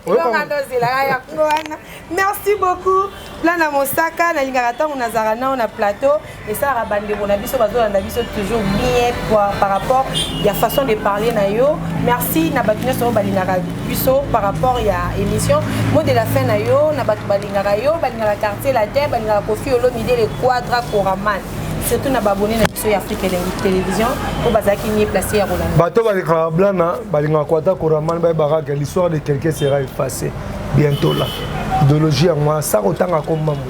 Elonga ndozelaka yango wana. Merci beaucoup. Blana Mosaka, nalingaka ntango nazalaka nao na plateau, esalaka bandeko na biso bazolanda biso toujours bien par rapport ya façon de parler na yo. Merci na bato nyonso oyo balingaka biso par rapport ya émission. Mot de la fin na yo, na bato balingaka yo, balingaka quartier latin, balingaka Koffi Olomide le Quadra Koraman. Surtout na baabonné na biso ya Afrique Elengi Télévision oyo bazalaki mieux placé ya kolanda. Bato balingaka Blana, balingaka Quadra Koraman, bayebaka que l'histoire de quelqu'un sera effacée bientôt là. Idéologie yango wana sa kotanga komba moto.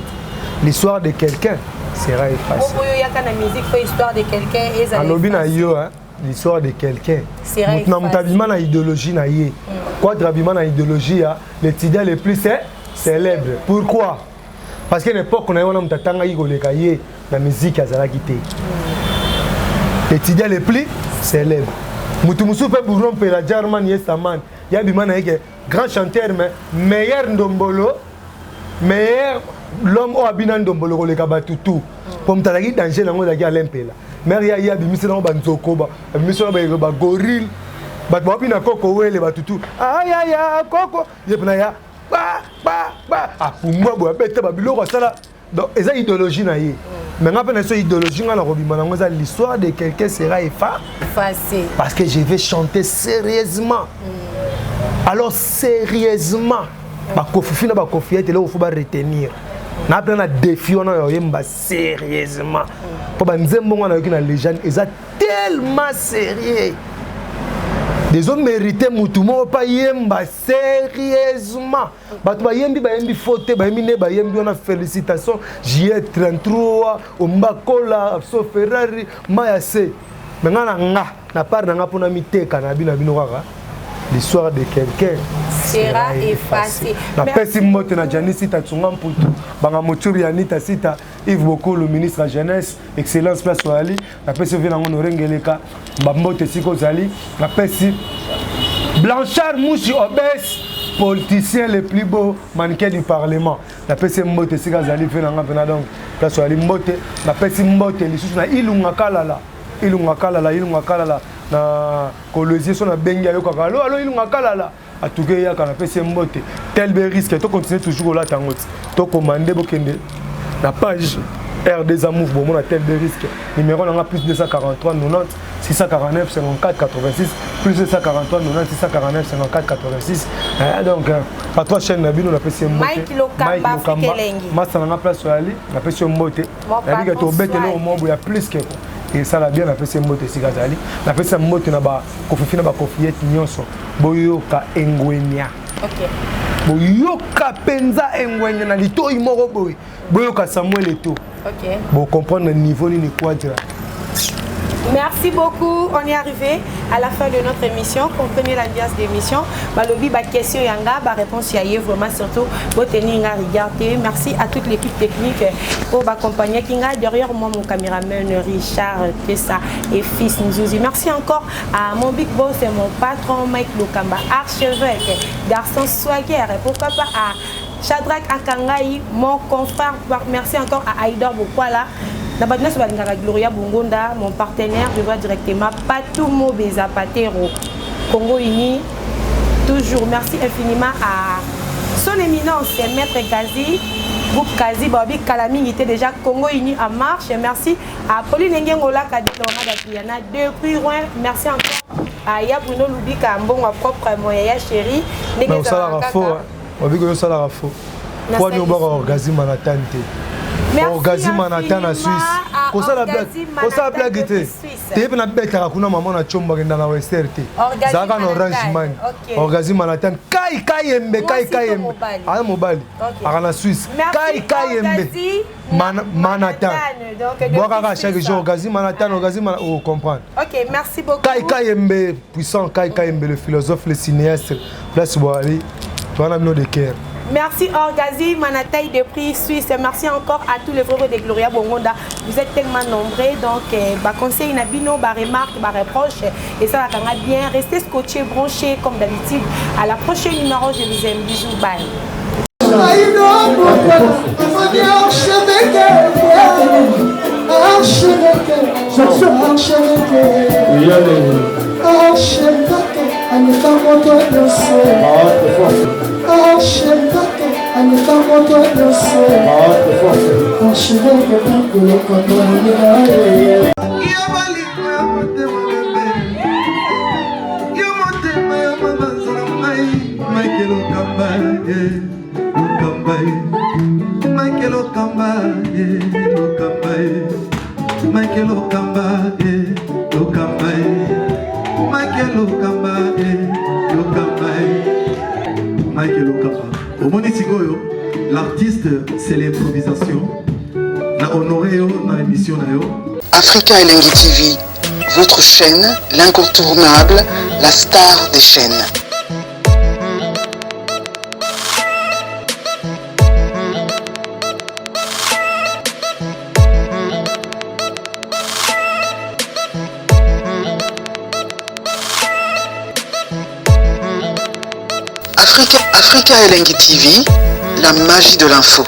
L'histoire de quelqu'un sera effacée. Oyo yaka na musique faut histoire de quelqu'un ezala. Alobi na yo hein, l'histoire de quelqu'un. Moto na moto abima na idéologie na ye. Quadra abima na idéologie ya l'étudiant le plus célèbre. Pourquoi? Parce que na époque na ye wana moto atangaki koleka ye na musique azalaki te. L'étudiant le plus célèbre. Moto mosusu mpe Bourron Mpela Jarman ye Saman ye abima na ye ke grand chanteur mais meilleur ndombolo meilleur l'homme oyo abina ndombolo koleka bato tout mpo moto azalaki danger nango ezalaki Alain Mpela mare ya ye abimisi nango banzoko abimisi nango bagorille bato babina koko wele bato tout ayaya koko ye mpena ya ba ba ba apumbwa boye abeta babiloko asala donc eza idéologie na ye mais nga mpe na so idéologie nga na kobima nango eza l'histoire de quelqu'un sera effacé parce que je vais chanter sérieusement mm. alors sérieusement bakofifi na bakofi ete eloko fo baretenir na mpe na défi wana ya oyemba sérieusement mpo banzembo ngo nayoki na légende eza tellement sérieux dezo mérite mutu moko mpe ayemba sérieusement bato bayembi bayembi faux te bayembi nde bayembi wana félicitation juillet 33 ombakola so ferrari maya se me nga na nga na part na nga mpona miteka na bino na bino kaka l'histoire de quelqu'un sera effacée. Napesi mbote na Jani Sita Tsunga Mputu, Banga Muturi Anita Sita, Yves Bokolo, ministre ya jeunesse, excellence place oyali, napesi vie nango norengeleka, bambote esika ozali, napesi Blanchard Mushi Obes, politicien le plus beau mannequin du parlement. Napesi mbote esika azali vie nanga mpena donc place oyali mbote, napesi mbote lisusu na Ilunga Kalala, Ilunga Kalala, Ilunga Kalala na Kolwezi so nabengi ayokaka alo alo Ilunga Kalala. atuke eyaka napesi ye mbote tel be risque to continue toujours kolata yango ti to commande bokende na page R2 Amour bomona tel be risque numéro nanga plus 243 90 649 54 86 plus 243 90 649 54 86 eh, donc euh, patron chaîne na bino napesi ye mbote Mike Lokamba masa nanga place oyali napesi yo mbote nayebi ke tobete eloko moko ya plus ke esala bien napesi ye mbote esika azali napesi ya mbote na bakofifi na bakofiyete nyonso boyoka engwenya okay. boyoka mpenza engwenya na litoi moko boye boyoka samuel eto okay. bocomprendre niveau nini quadra Merci beaucoup. On est arrivé à la fin de notre émission. Comprenez l'ambiance d'émission. Balobi, ba question yanga, ba réponse yaye vraiment surtout. Boteni nga regardez. Merci à toute l'équipe technique pour m'accompagner Kinga derrière moi mon caméraman Richard Tessa et fils Nzuzi. Merci encore à mon big boss et mon patron Mike Lukamba, archevêque, garçon swagger et pourquoi pas à Shadrach Akangai, mon confrère. Merci encore à Aïdor Bokwala. Na bato nyonso balingaka Gloria Bongonda, mon partenaire, je vois directement Patou Mobeza Patero, Congo Uni, toujours. Merci infiniment à son éminence, Maître Kazi, groupe Kazi, Babi Kalamingi était déjà Congo Uni en marche. Merci à Pauline Ngengola, Kadilora Adriana, depuis Rouen. Merci encore à Ya Bruno Lubika, Mbongo propre, mon yaya chéri. Mais osalaka faux, hein. Babiko yo osalaka faux. Po ani obaka orgasme Manhattan te. Orgasme Manhattan na Suisse. Kosala blague, kosala blague te. Te pe na betaka kuna maman na chombo akenda na Wester te. Zalaka na Orange Man. Orgasme Manhattan. Kai kai embe kai kai embe. Aza mobali. Aka na Suisse. Kai kai embe. Manhattan. Bwakaka chaque jour orgasme Manhattan, orgasme oh comprendre. OK, merci beaucoup. Kai kai embe puissant Kai kai embe le philosophe le cinéaste. Place Boali. Toi na bino de cœur. Merci Orgazi Manataï depuis Suisse. Merci encore à tous les frères de Gloria Bongonda. Vous êtes tellement nombreux. Donc, eh, bah, conseil Nabino, bah, remarque, bah, reproche. Et ça va bien. Restez scotchés, branchés comme d'habitude. À la prochaine numéro. Je vous aime. Bisous. Bye. Archevêque, archevêque, aleka moto nyonso. Archevêque, aleka moto nyonso. Archevêque, kolokoto ye. Yo motema ya mabanza na ngai Mike Lokamba ye Lokamba ye Mike Lokamba ye Lokamba ye Mike Lokamba ye Lokamba ye Mike Lokamba ye Lokamba ye Mike Lokamba omoni sikoyo l'artiste c'est l'improvisation na honoré yo na émission na yo. Africa Elengi TV, votre chaîne, l'incontournable, la star des chaînes. Africa, Africa Elengi TV, la magie de l'info.